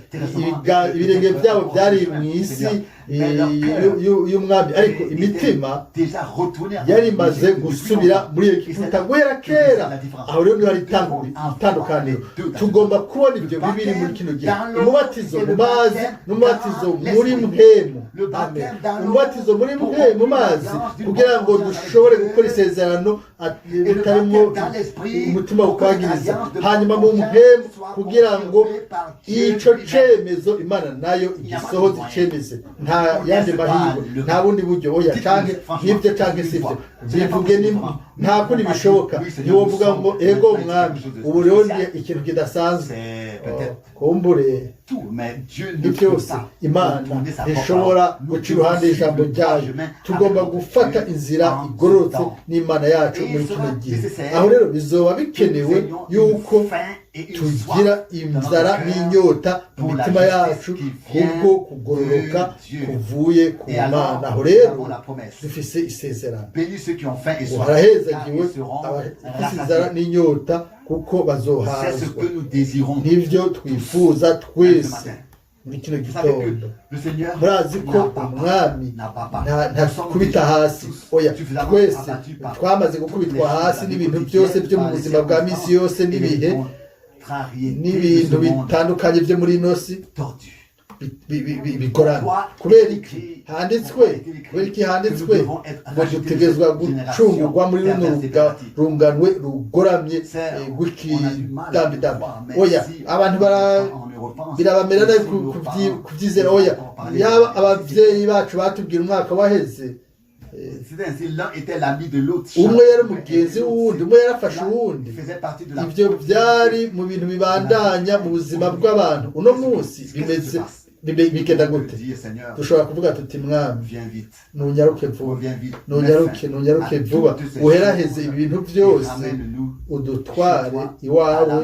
Ibirenge byabo byari mu isi y'Umwami, ariko imitima yari imaze gusubira muri Egiputa guhera kera. Aho rero niho hari itandukaniro. Tugomba kubona ibyo bibiri muri kino gihe: umubatizo mu mazi n'umubatizo muri Mpwemu. Amen. Umubatizo muri Mpwemu mu mazi kugira ngo dushobore gukora isezerano ritarimo umutima ukangiriza, hanyuma mu Mpwemu kugira ngo ico cemezo Imana nayo igisohoze icemeze. Nta yandi mahirwe, nta bundi buryo. Oya, canke nibyo canke sibyo. Bivuge ni nta kundi bishoboka. Ntiwovuga ngo ego Mwami, ubu rero ni ikintu kidasanzwe kumbure ni byose. Imana ntishobora guca iruhande y'ijambo ryayo. Tugomba gufata inzira igororotse n'Imana yacu muri kino gihe. Aho rero bizoba bikenewe yuko tugira inzara n'inyota mu mitima yacu kubwo kugororoka kuvuye ku Mana. Aho rero dufise isezerano ngo harahezagiwe abafise inzara n'inyota kuko bazohazwa. Nibyo twifuza twese Muri kino gitondo, murazi ko Umwami ntakubita hasi. Oya, twese twamaze gukubitwa hasi n'ibintu byose byo mu buzima bwa misi yose, n'ibihe n'ibintu bitandukanye byo muri ino si bigorana. Kubera iki handitswe? Kubera iki handitswe ngo dutegerezwa gucungurwa muri runo runganwe rugoramye rw'ikidambidambi? Oya, abantu birabamera nabi kubyizera. Oya, yaba ababyeyi bacu batubwira umwaka waheze, umwe yari umugenzi w'uwundi, umwe yarafashe uwundi. Ibyo byari mu bintu bibandanya mu buzima bw'abantu. Uno munsi bimeze bigenda gute? Dushobora kuvuga tuti: "Mwami, ntunyaruke vuba, ntunyaruke, ntunyaruke vuba, uheraheze ibintu byose, udutware iwawe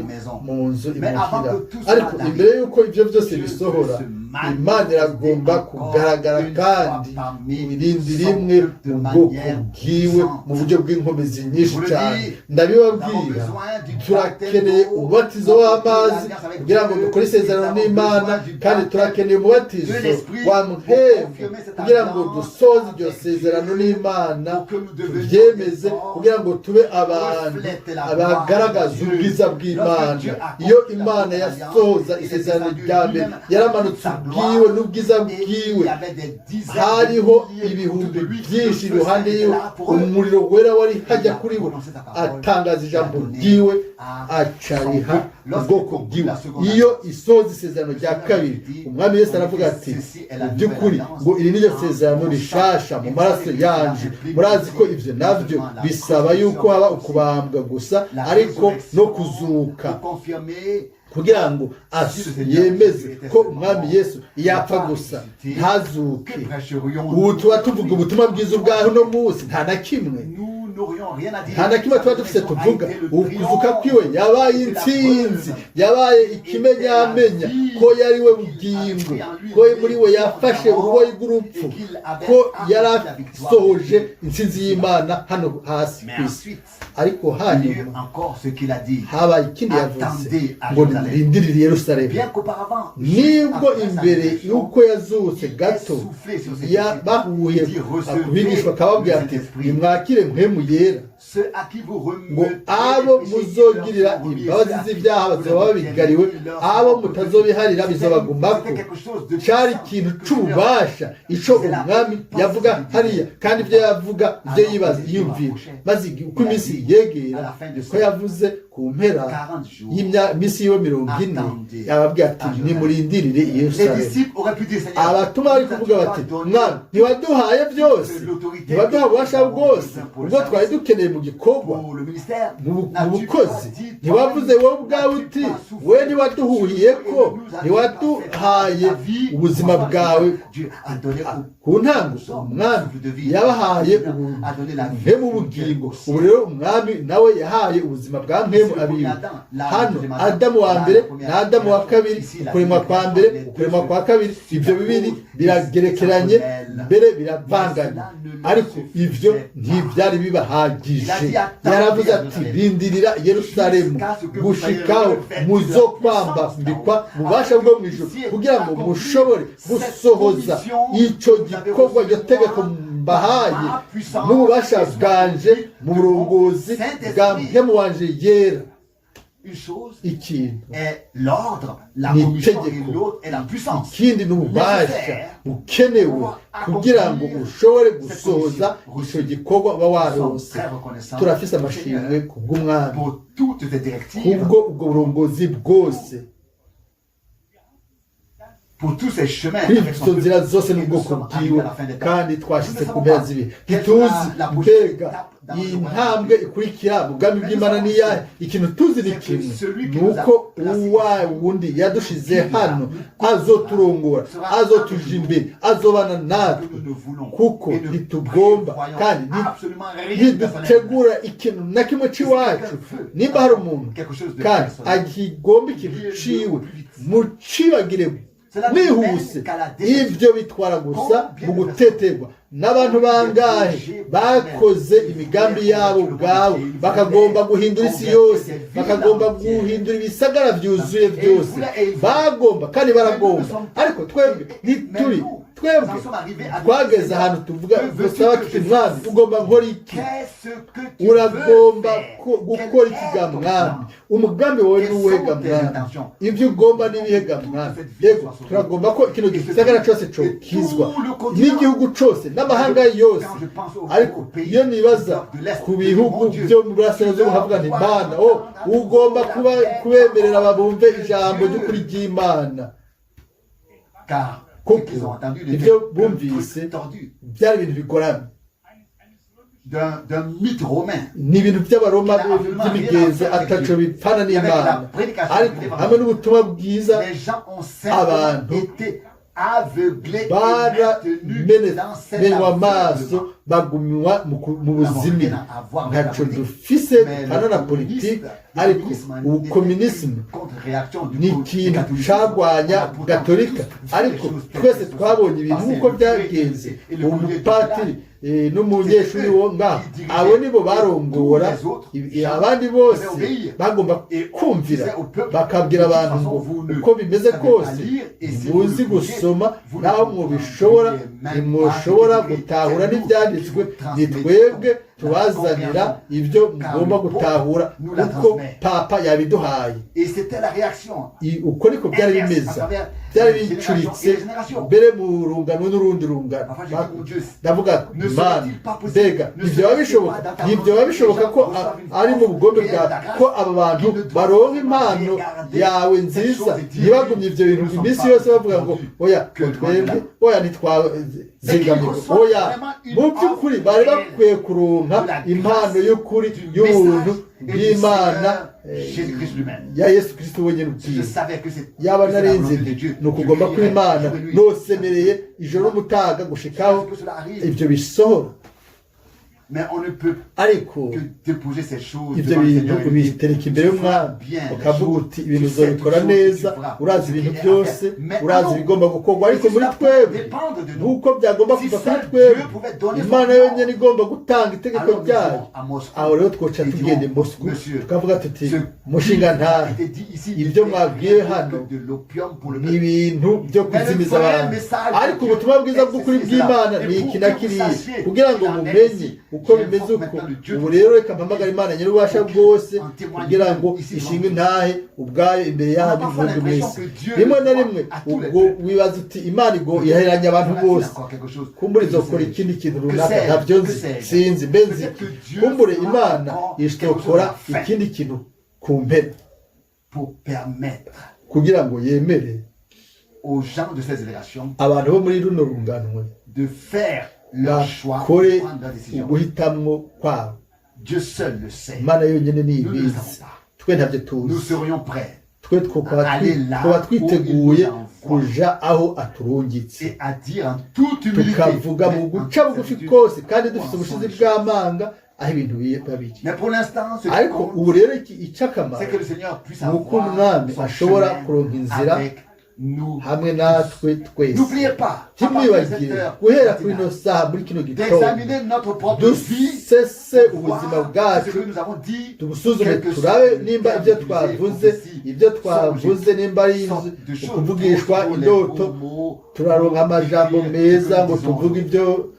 mu nzu imuhira." Ariko imbere y'uko ibyo byose bisohora, Imana iragomba kugaragara kandi irindi rimwe mu bwoko bwiwe mu buryo bw'inkomezi nyinshi cyane. Ndabibabwira, turakeneye umubatizo w'amazi kugira ngo dukore isezerano n'Imana, kandi turakeneye umubatizo wa Mpwemu kugira ngo dusoze iryo sezerano n'Imana, tubyemeze, kugira ngo tube abantu bagaragaza ubwiza bw'Imana. Iyo Imana yasohoza isezerano rya mbere, yaramanutse ubwiwe n'ubwiza bwiwe. Hariho ibihumbi byinshi iruhande yiwe, umuriro wera wari hajya kuri bo. Atangaza ijambo ryiwe, acariha ubwoko bwiwe. Iyo isoza isezerano rya kabiri, Umwami Yesu aravuga ati: "Mu by'ukuri ngo iri ni ryo sezerano rishasha mu maraso yanje." Murazi ko ibyo nabyo bisaba yuko haba ukubambwa gusa, ariko no kuzuka, kugira ngo yemeze ko Umwami Yesu yapfa gusa ntazuke, ubu tuba tuvuga ubutumwa bwiza ubwaho uno munsi? Nta na kimwe, nta na kimwe tuba dufite tuvuga. Ukuzuka kwiwe yabaye intsinzi, yabaye ikimenyamenya ko yari we bugingo, ko muri we yafashe uruboyi rw'urupfu, ko yarasohoje intsinzi y'Imana hano hasi ku isi. Ariko hanyuma habaye ikindi yavuze ngo: "Rindirire Yerusalemu." Nibwo imbere y'uko yazutse gato, bahuye kubigishwa, akababwira ati: "Nimwakire Mpwemu Yera," ngo abo muzogirira imbabazi z'ibyaha bazoba babigariwe, abo mutazobiharira bizobagumako. Cyari ikintu c'ububasha ico Umwami yavuga hariya, kandi ibyo yavuga, ibyo yibaza, yiyumvira. Maze uko iminsi yegera, ko yavuze ku mpera y'iminsi yiwe 40, yababwira ati: "Nimurindirire i Yerusalemu." Abatuma bari kuvuga bati: "Mwami, ntiwaduhaye byose? Ntiwaduha ububasha bwose ubwo twari dukeneye mu gikorwa, mu bukozi? Ntiwavuze wowe ubwawe uti we ntiwaduhuhiye ko ntiwaduhaye ubuzima bwawe?" Ku ntango Umwami yabahaye Mpwemu ubugingo. Ubu rero Umwami nawe yahaye ubuzima bwa Mpwemu abiwe. Hano Adamu wa mbere na Adamu wa kabiri, ukuremwa kwa mbere, ukuremwa kwa kabiri, ibyo bibiri biragerekeranye, mbere biravanganye, ariko ibyo ntibyari bibahagije. Yaravuze ati: "Rindirira Yerusalemu gushikaho muzokwambikwa ububasha bwo mu ijuru, kugira ngo mushobore gusohoza icyo gikorwa, iryo tegeko mbahaye n'ububasha bwanje, mu burongozi bwa Mpwemu wanje Yera." Ikintu ni itegeko, ikindi ni ububasha bukenewe kugira ngo ushobore gusohoza icyo gikorwa uba waronse. Turafise amashimwe ku bw'Umwami, kubwo ubwo burongozi bwose, kuri izo nzira zose n'ubwoko bwiwe. Kandi twashyize ku mpera z'ibihe. Ntituzi mbega iyi ntambwe ikurikira mu bwami bw'Imana n'iyahe. Ikintu tuzi ni kimwe, ni uko uwa wundi yadushize hano azoturongora, azotuja imbere, azobana natwe, kuko ntitugomba kandi ntidutegura ikintu na kimwe c'iwacu. Nimba hari umuntu kandi akigomba ikintu ciwe, mucibagire nihuse. Ibyo bitwara gusa mu guteterwa. N'abantu bangahe bakoze imigambi yabo ubwabo, bakagomba guhindura isi yose, bakagomba guhindura ibisagara byuzuye byose? Bagomba kandi baragomba, ariko twebwe ntituri. Twebwe twageze ahantu tuvuga, dusaba tuti: "Mwami, ugomba nkora iki? Uragomba gukora iki ga Mwami? Umugambi wawe ni uwuhe ga Mwami? Ibyo ugomba n'ibihe ga Mwami?" Yego, turagomba ko kino gisagara cyose cokizwa, n'igihugu cyose, n'amahanga yose. Ariko iyo nibaza ku bihugu byo mu burasirazuba, nkavuga nti: "Mana, oh, ugomba kuba kubemerera babumve ijambo ry'ukuri ry'Imana," kuko ibyo bumvise byari ibintu bigoramye, d'un mythe romain. Ni ibintu by'Abaroma by'imigenzo ataco bipfana n'Imana. Ariko hamwe n'ubutumwa bwiza, abantu baramenywa amaso, bagumywa mu buzimire. Ntaco dufise dupfana na politiki, ariko ubukominisme ni ikintu cagwanya gatolika. Ariko twese twabonye ibintu nk'uko byagenze. Umupatiri n'umunyeshuri wo ngaho, abo nibo barongora, abandi bose bagomba kumvira. Bakabwira abantu ngo: "Uko bimeze kose muzi gusoma, naho mubishobora ntimushobora gutahura n'ibyanditswe. Ni twebwe tubazanira ibyo mugomba gutahura kuko papa yabiduhaye." Uko niko byari bimeze, byari bicuritse mbere mu rungano n'urundi rungano. Ndavuga: "Mana, mbega ntibyoba bishoboka, ntibyoba bishoboka ko ari mu bugombe bwawe ko aba bantu baronka impano yawe nziza, ntibagumye ibyo bintu iminsi yose bavuga ngo: 'Oya, ngo twebwe, oya, ntitwazigamirwa'? Oya, mu by'ukuri bari bakwiye kuronka impano y'ukuri y'ubuntu bw'Imana ya Yesu Kristo wenyine ubwiwe. Yaba narinzi ni ukugomba kw'Imana, nosemereye ijoro n'umutaga gushikaho ibyo bisohora." Ariko ibyo bintu ubitereka imbere y'Umwami, ukavuga uti: "Ibintu uzabikora neza, urazi ibintu byose, urazi ibigomba gukorwa." Ariko muri twebwe, nk'uko byagomba kuva kuri twebwe, Imana yonyine igomba gutanga itegeko ryayo. Aho rero twoca tugenda i Moscou, tukavuga tuti: "Mushinga ntahe, ibyo mwabwiye hano ni ibintu byo kuzimiza abantu, ariko ubutumwa bwiza bw'ukuri bw'Imana ni iki na kiriya, kugira ngo mumenye uko bimeze uko." Ubu rero reka mpamagara Imana Nyir'ububasha bwose kugira ngo ishinge intahe ubwayo imbere yanyu mwebwe mwese. Rimwe na rimwe ubwo wibaza uti: "Imana igo ihereranya abantu bose, kumbure izokora ikindi kintu runaka." Ntabyo nzi, sinzi, mbe nzi iki? Kumbure Imana izokora ikindi kintu ku mpera kugira ngo yemere abantu bo muri runo runganwe bakore uguhitamwo kwabo. Imana yonyine ni ibizi, twe ntabyo tuzi. Twe twaba twiteguye kuja aho aturungitse, tukavuga mu guca bugufi kose kandi dufite ubushizi bw'amanga aho ibintu biba biri. Ariko ubu rero ic'akamaro ni uko Umwami ashobora kuronka inzira hamwe natwe twese. Ntimwibagire, guhera kuri ino saha, muri kino gitondo, dusese ubuzima bwacu, tubusuzume, turabe nimba ibyo twavuze nimba ari ukuvugishwa indoto, turaronka amajambo meza ngo tuvuge ibyo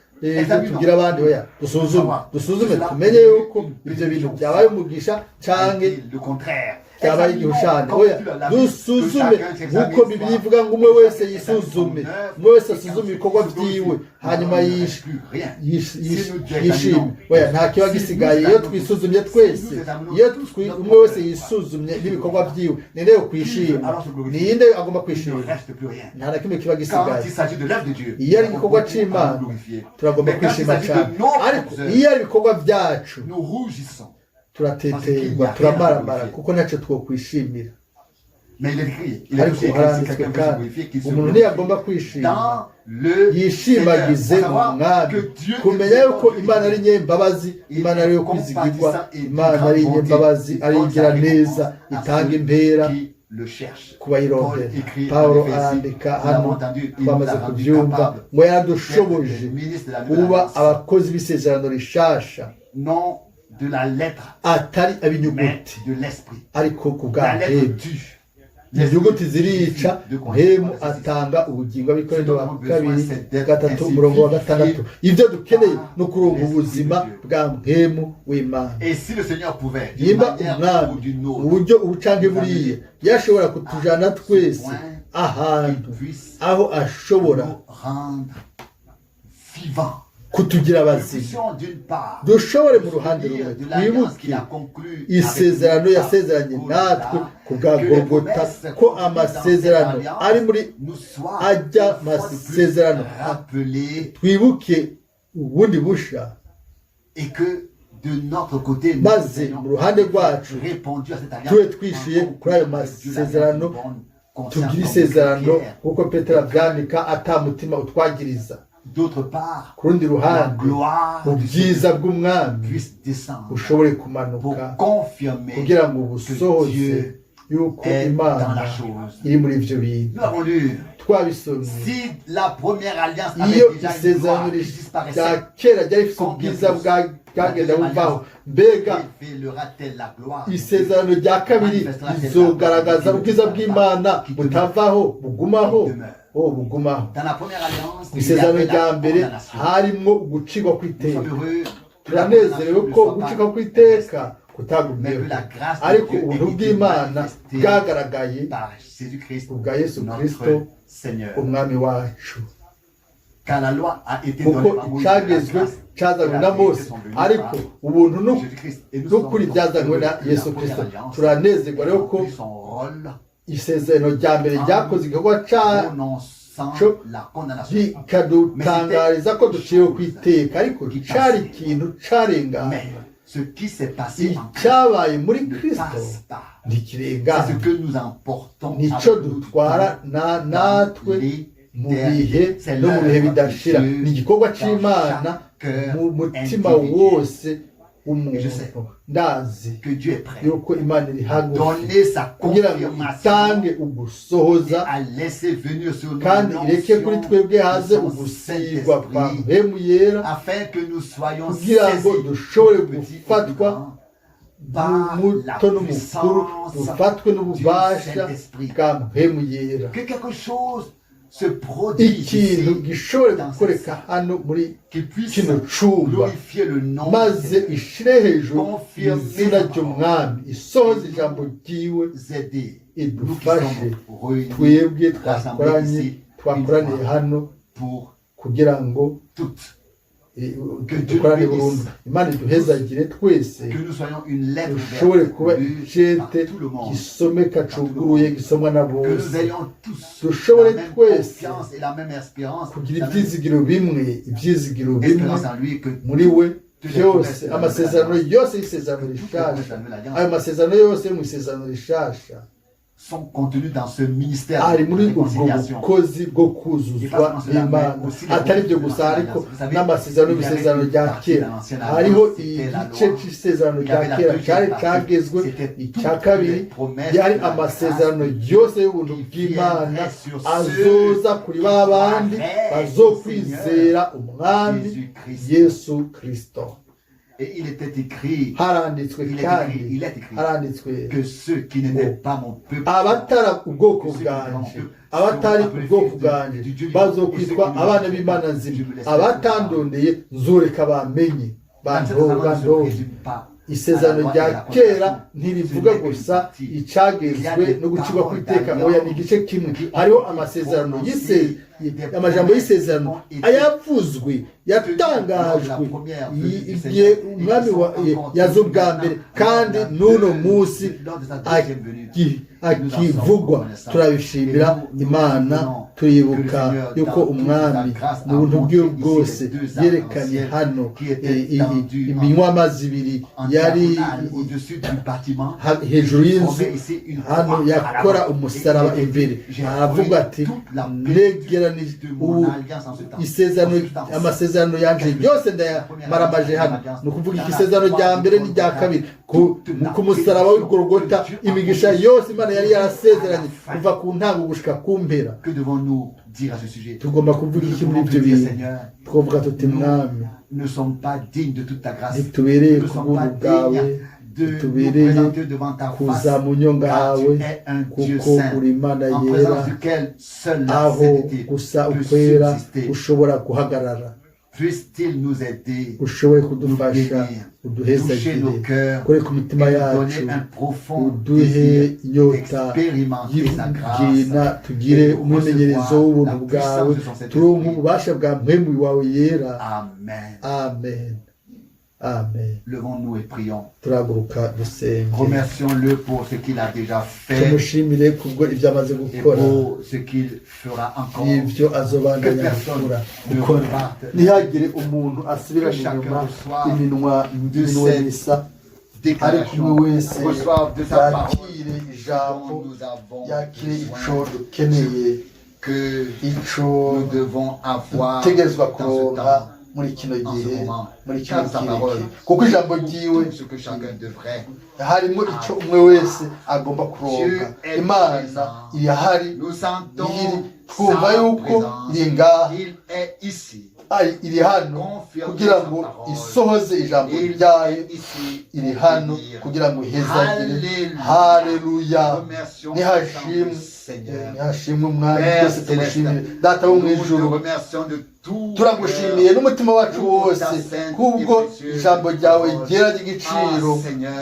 tubwira abandi. Oya, dusuzume, dusuzume, tumenye yuko ibyo bintu byabaye umugisha canke byabaye igihushane. Oya, dusuzume nk'uko Bibiliya ivuga ngo: "Umwe wese yisuzume, umwe wese asuzume ibikorwa byiwe, hanyuma yishime." Oya, nta kiba gisigaye iyo twisuzumye twese. Iyo umwe wese yisuzumye n'ibikorwa byiwe, ninde yo kwishima? Ninde agomba kwishima? Nta na kimwe kiba gisigaye. Iyo ari igikorwa c'Imana, turagomba kwishima cyane, ariko iyo ari ibikorwa byacu, turateterwa, turamaramara, kuko ntacyo twokwishimira. Ariko haranditswe kandi: "Umuntu ntiyagomba kwishima, yishimagize mu Mwami." Kumenya yuko Imana ari nyembabazi, Imana ari yo kwizigirwa, Imana ari nyembabazi, ari igira neza, itanga impera. le cherchent. Ku bayirondera. Paul écrit Pawulo en Éphésiens, arandika nous l'avons hano, entendu, il nous twamaze a rendu kubyumva, capables ngo yaradushoboje d'être des ministres de la nouvelle kuba alliance. Abakozi b'isezerano rishasha, Non de la lettre, atari mais ab'inyuguti, de l'esprit. Ariko ku bwa La lettre mpemu. tue. Inyuguti zirica, mpemu atanga ubugingo. Abikorinto ba kabiri 3 umurongo wa 6. Ibyo dukeneye ni ukuronka ubuzima bwa mpemu w'Imana. Et si le Seigneur pouvait, d'une Nimba manière ou Umwami d'une mu autre, buryo ubu canke buriya yashobora kutujana twese ahantu puisse aho ashobora nous rendre vivants. Kutugira Nous abazima, puissions d'une part dushobore mu ruhande souvenir rumwe de l'alliance twibuke qu'il a conclue isezerano avec nous yasezeranye par natwe Golgotha, ku bwa que les Golgota, promesses ko contenues dans cette amasezerano alliance ari muri nous soient ajya une fois de plus masezerano rappelées twibuke ubundi busha, et que de notre côté nous maze ayons mu ruhande rwacu répondu à cette alliance tube twishuye en kuri ayo concluant avec Dieu masezerano, l'alliance d'une bonne conscience, tugire comme isezerano Pierre. nk'uko Petero abyandika, ata mutima utwagiriza. D'autre part, Ku rundi la ruhande, gloire du ubwiza Seigneur bw'Umwami puisse descendre bushobore pour kumanuka confirmer kugira ngo que busohoze Dieu yuko est dans Imana la chose. Iri muri ibyo bintu. Nous avons lu, Twabisomye, si la première alliance avait iyo déjà une isezerano gloire qui disparaissait, rya kera ryari rifite ubwiza bwagenda buvaho, mbega révélera-t-elle la gloire de Dieu? isezerano rya kabiri rizogaragaza ubwiza bw'Imana butavaho, bugumaho? Oh, bugumaho. Dans la première alliance, Mu il y isezerano avait rya la mbere condamnation. harimwo ugucirwa Nous kw'iteka. sommes heureux que la Turanezerewe condamnation ne ko soit ugucirwa pas kw'iteka mais kutagumyeho, que la grâce de ariko Dieu ubuntu ait été bw'Imana manifestée bwagaragaye par Jésus-Christ, ubwa Yesu notre Kristo Seigneur. Umwami wacu. Car la loi a été donnée Kuko par Moïse, la icyagezwe grâce cyazanywe et la na vérité Mose, sont venues ariko par ubuntu Jésus-Christ. Et nous n'ukuri sommes byazanywe na heureux que la Yesu première Kristo. alliance Turanezerwa rero ko remplit son rôle isezerano rya mbere ryakoze igikorwa cyaco, prononçant la condamnation. Rikadutangariza ko duciwe ku iteka, ariko cari ikintu carengana. Mais ce qui s'est passé en Christ Icyabaye muri ne Kristo passe pas. ntikirengana. C'est ce que nous emportons Nico avec nous dutwara dans natwe mu bihe C'est no mu bihe l'œuvre de bidashira. Dieu Ni igikorwa dans c'Imana chaque cœur mu mutima individuel. wose w'umuntu. Je sais Ndazi que Dieu est prêt yuko Imana iri hagufi donner sa kugira ngo confirmation itange ugusohoza et à laisser venir sur nous kandi ireke kuri l'onction twebwe de haze son ugusigwa kwa Saint-Esprit mpemu yera, afin que nous soyons kugira ngo saisis, dushobore du petit au plus gufatwa, grand, par la muto n'umukuru, puissance dufatwe du n'ububasha Saint-Esprit. Bwa mpemu yera. Que quelque chose se produise Ikintu ici, gishobore dans cette gukoreka salle, hano muri qui puisse kino cumba, glorifier le nom du maze Seigneur, ishire hejuru Confirmer izina sa ry'Umwami, isohoze ijambo ryiwe, nous aider, nous qui idufashe sommes réunis, twebwe rassemblés twakoranye ici, twakoraniye une fois hano pour kugira ngo toutes. Que Dieu dukorane nous bénisse. burundu. Imana iduhezagire twese, Que nous soyons une lettre dushobore ouverte kuba lue par icete tout le monde. gisomeka cuguruye gisomwa na Que nous bose, ayons tous dushobore la même twese confiance et la même espérance, kugira la même ibyizigiro bimwe, ibyizigiro bimwe espérance en lui que muri we. Byose amasezerano yose y'isezerano toutes les rishasha, promesses de la nouvelle alliance ayo masezerano yose yo mu isezerano rishasha sont contenues dans ce ministère ari de muri ubwo réconciliation. Bukozi bwo kuzuzwa n'Imana. Atari ibyo gusa, ariko n'amasezerano yo mu isezerano rya kera, hariho igice cy'isezerano rya kera cyari cyagezwe, icya kabiri yari amasezerano yose y'ubuntu bw'Imana azoza kuri ba bandi bazokwizera Umwami Jésus-Christ. Yesu Kristo. Et il était écrit, Haranditswe il est kandi, écrit, il est écrit haranditswe que ceux qui n'étaient pas mon peuple abatari ubwoko bwanje, abatari ubwoko bwanje bazokwitwa abana b'Imana nzima, abatandondeye nzoreka bamenye ne se bandonde. résume pas Isezerano rya kera ntirivuga gusa icagezwe no gucirwa kw'iteka. Oya, ni igice kimwe. Hariho amasezerano amajambo y'isezerano ayavuzwe, yatangajwe igihe Umwami yaza ubwa mbere, kandi n'uno munsi akivugwa. Turabishimira Imana, turibuka yuko Umwami mu buntu bwiwe bwose yerekanye hano iminywamazi ibiri yari hejuru y'inzu hano, yakora umusaraba imbere, aravuga ati: "Negeranije Ndabasezeranije ubu isezerano, amasezerano yanje yose ndayamaramaje hano. Ni ukuvuga iki? Isezerano rya mbere n'irya kabiri ku musaraba w'Igorogota, imigisha yose Imana yari yarasezeranye kuva ku ntango gushika ku mpera. Que devons-nous dire à ce sujet? Tugomba kuvuga iki muri ibyo bintu? Twavuga tuti: Mwami, Nous ne sommes pas dignes de toute ta grâce. ntitubereye ku buntu bwawe, ntitubereye kuza mu nyonga hawe, kuko uri Imana yera, aho gusa ukwera ushobora guhagarara. Puisse-t-il nous aider, Ushobore kudufasha, uduhezagire, ukore ku mitima yacu, uduhe inyota y'igina, tugire umwimenyerezo w'ubuntu bwawe, turonke ububasha bwa Mpwemu wawe Yera. Amen. Amen, amen. Levons-nous et prions. Turahaguruka dusenge. Remercions-le pour ce qu'il a déjà fait Tumushimire kubwo ibyo amaze et gukora pour ce qu'il fera encore. n'ibyo azobandanya gukora. Ntihagire umuntu asubirana inyuma iminwa iminwa misa, ariko umwe wese yakire ijambo, yakire ico dukeneye, ico dutegerezwa kuronka muri kino gihe, muri kino kirekire, kuko ijambo ryiwe harimo icyo umwe wese agomba kuronka. Imana irahari, iri, twumva yuko iri ngaha, iri hano kugira ngo isohoze ijambo ryayo, iri hano kugira ngo ihezagire. Haleluya! Nihashimwe, nihashimwe Umwami. Twese tumushimire. Data wo mu ijuru, turagushimiye n'umutima wacu wose kubwo ijambo ryawe ryera ry'igiciro.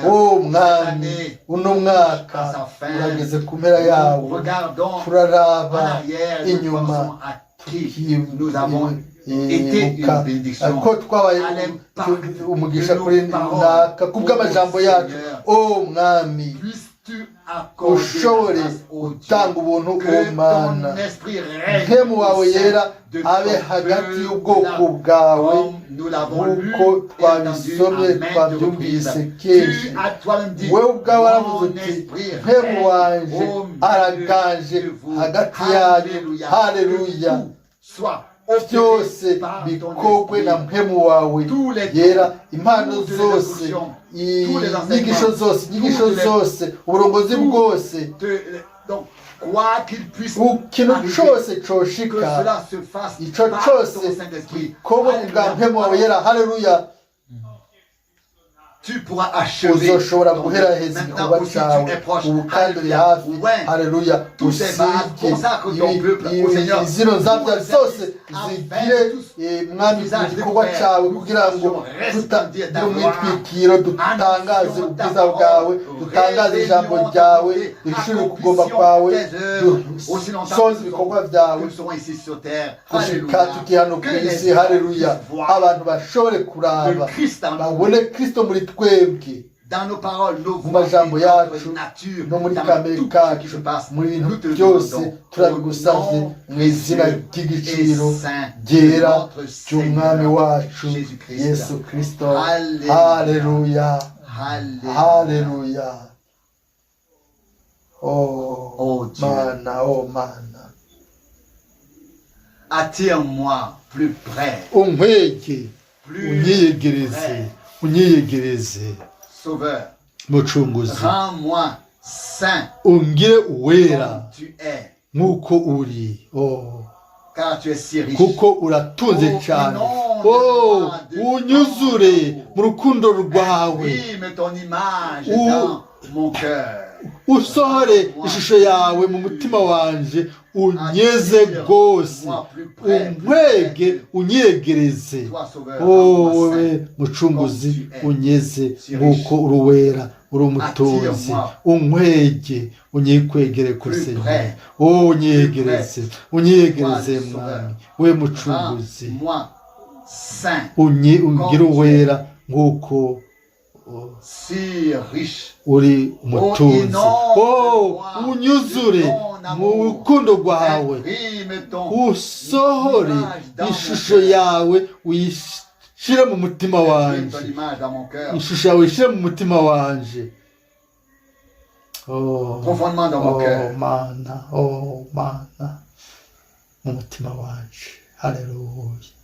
O Mwami, uno mwaka urageze ku mpera yawo. Turaraba inyuma, tukibuka ko twabaye umugisha kuri runaka kubw'amajambo yacu. O Mwami, ushobore gutanga ubuntu. O Mana, Mpwemu wawe Yera abe hagati y'ubwoko bwawe, nk'uko twabisomye, twabyumvise kenshi. Wowe ubwawe waravuze uti: Mpwemu wanje araganje hagati yanyu. Haleluya! Byose bikorwe na Mpwemu wawe Yera, impano zose, inyigisho zose, inyigisho zose, uburongozi bwose, ikintu cyose coshika, ico cose gikorwe ku bwa Mpwemu wawe Yera. Haleluya! Uzoshobora guheraheza igikorwa cyawe. Ubu kandi uri hafi. Haleluya! Usige zino nzabya zose zigire, Mwami, igikorwa cyawe, kugira ngo tutagira umwitwikiro, dutangaze ubwiza bwawe, dutangaze ijambo ryawe, duhishure ukugomba kwawe, dusoze ibikorwa byawe gushika tukiri hano ku isi. Haleluya! Abantu bashobore kuraba babone Kristo muri twebwe, mu majambo yacu no muri kamere kacu, muri bintu byose. Turabigusabye mu izina ry'igiciro ryera ry'Umwami wacu Yesu Kristo. Haleluya, haleluya! Oh Mana, oh Mana! Attire-moi plus près. Unkwege, unyiyegereze, unyiyegereze. Sauveur. Mucunguzi. Rends-moi saint. Ungire uwera Comme tu es. nk'uko uri. Oh. Car tu es si riche. Kuko uratunze cyane. Oh, unyuzure mu rukundo rwawe. Imprime ton image dans mon cœur. Usohore ishusho yawe mu mutima wanje, unyeze rwose, unkwege, unyegereze. Wowe Mucunguzi, unyeze nk'uko uri uwera, uri umutunzi. Unkwege, unyikwegere kusenyera. Wowe unyegereze, unyegereze, Mwami, we Mucunguzi. Rends-moi saint. Ungire uwera nk'uko Si riche. uri umutunzi. Oh, unyuzure mu rukundo rwawe, Imprime ton usohore ishusho yawe, uyishyire mu mutima Imprime wanje. ton image dans mon cœur. Ishusho yawe uyishyire mu mutima wanje. Oh, Profondément dans mon oh cœur. Mana, oh Mana! Mu mutima wanje, haleluya.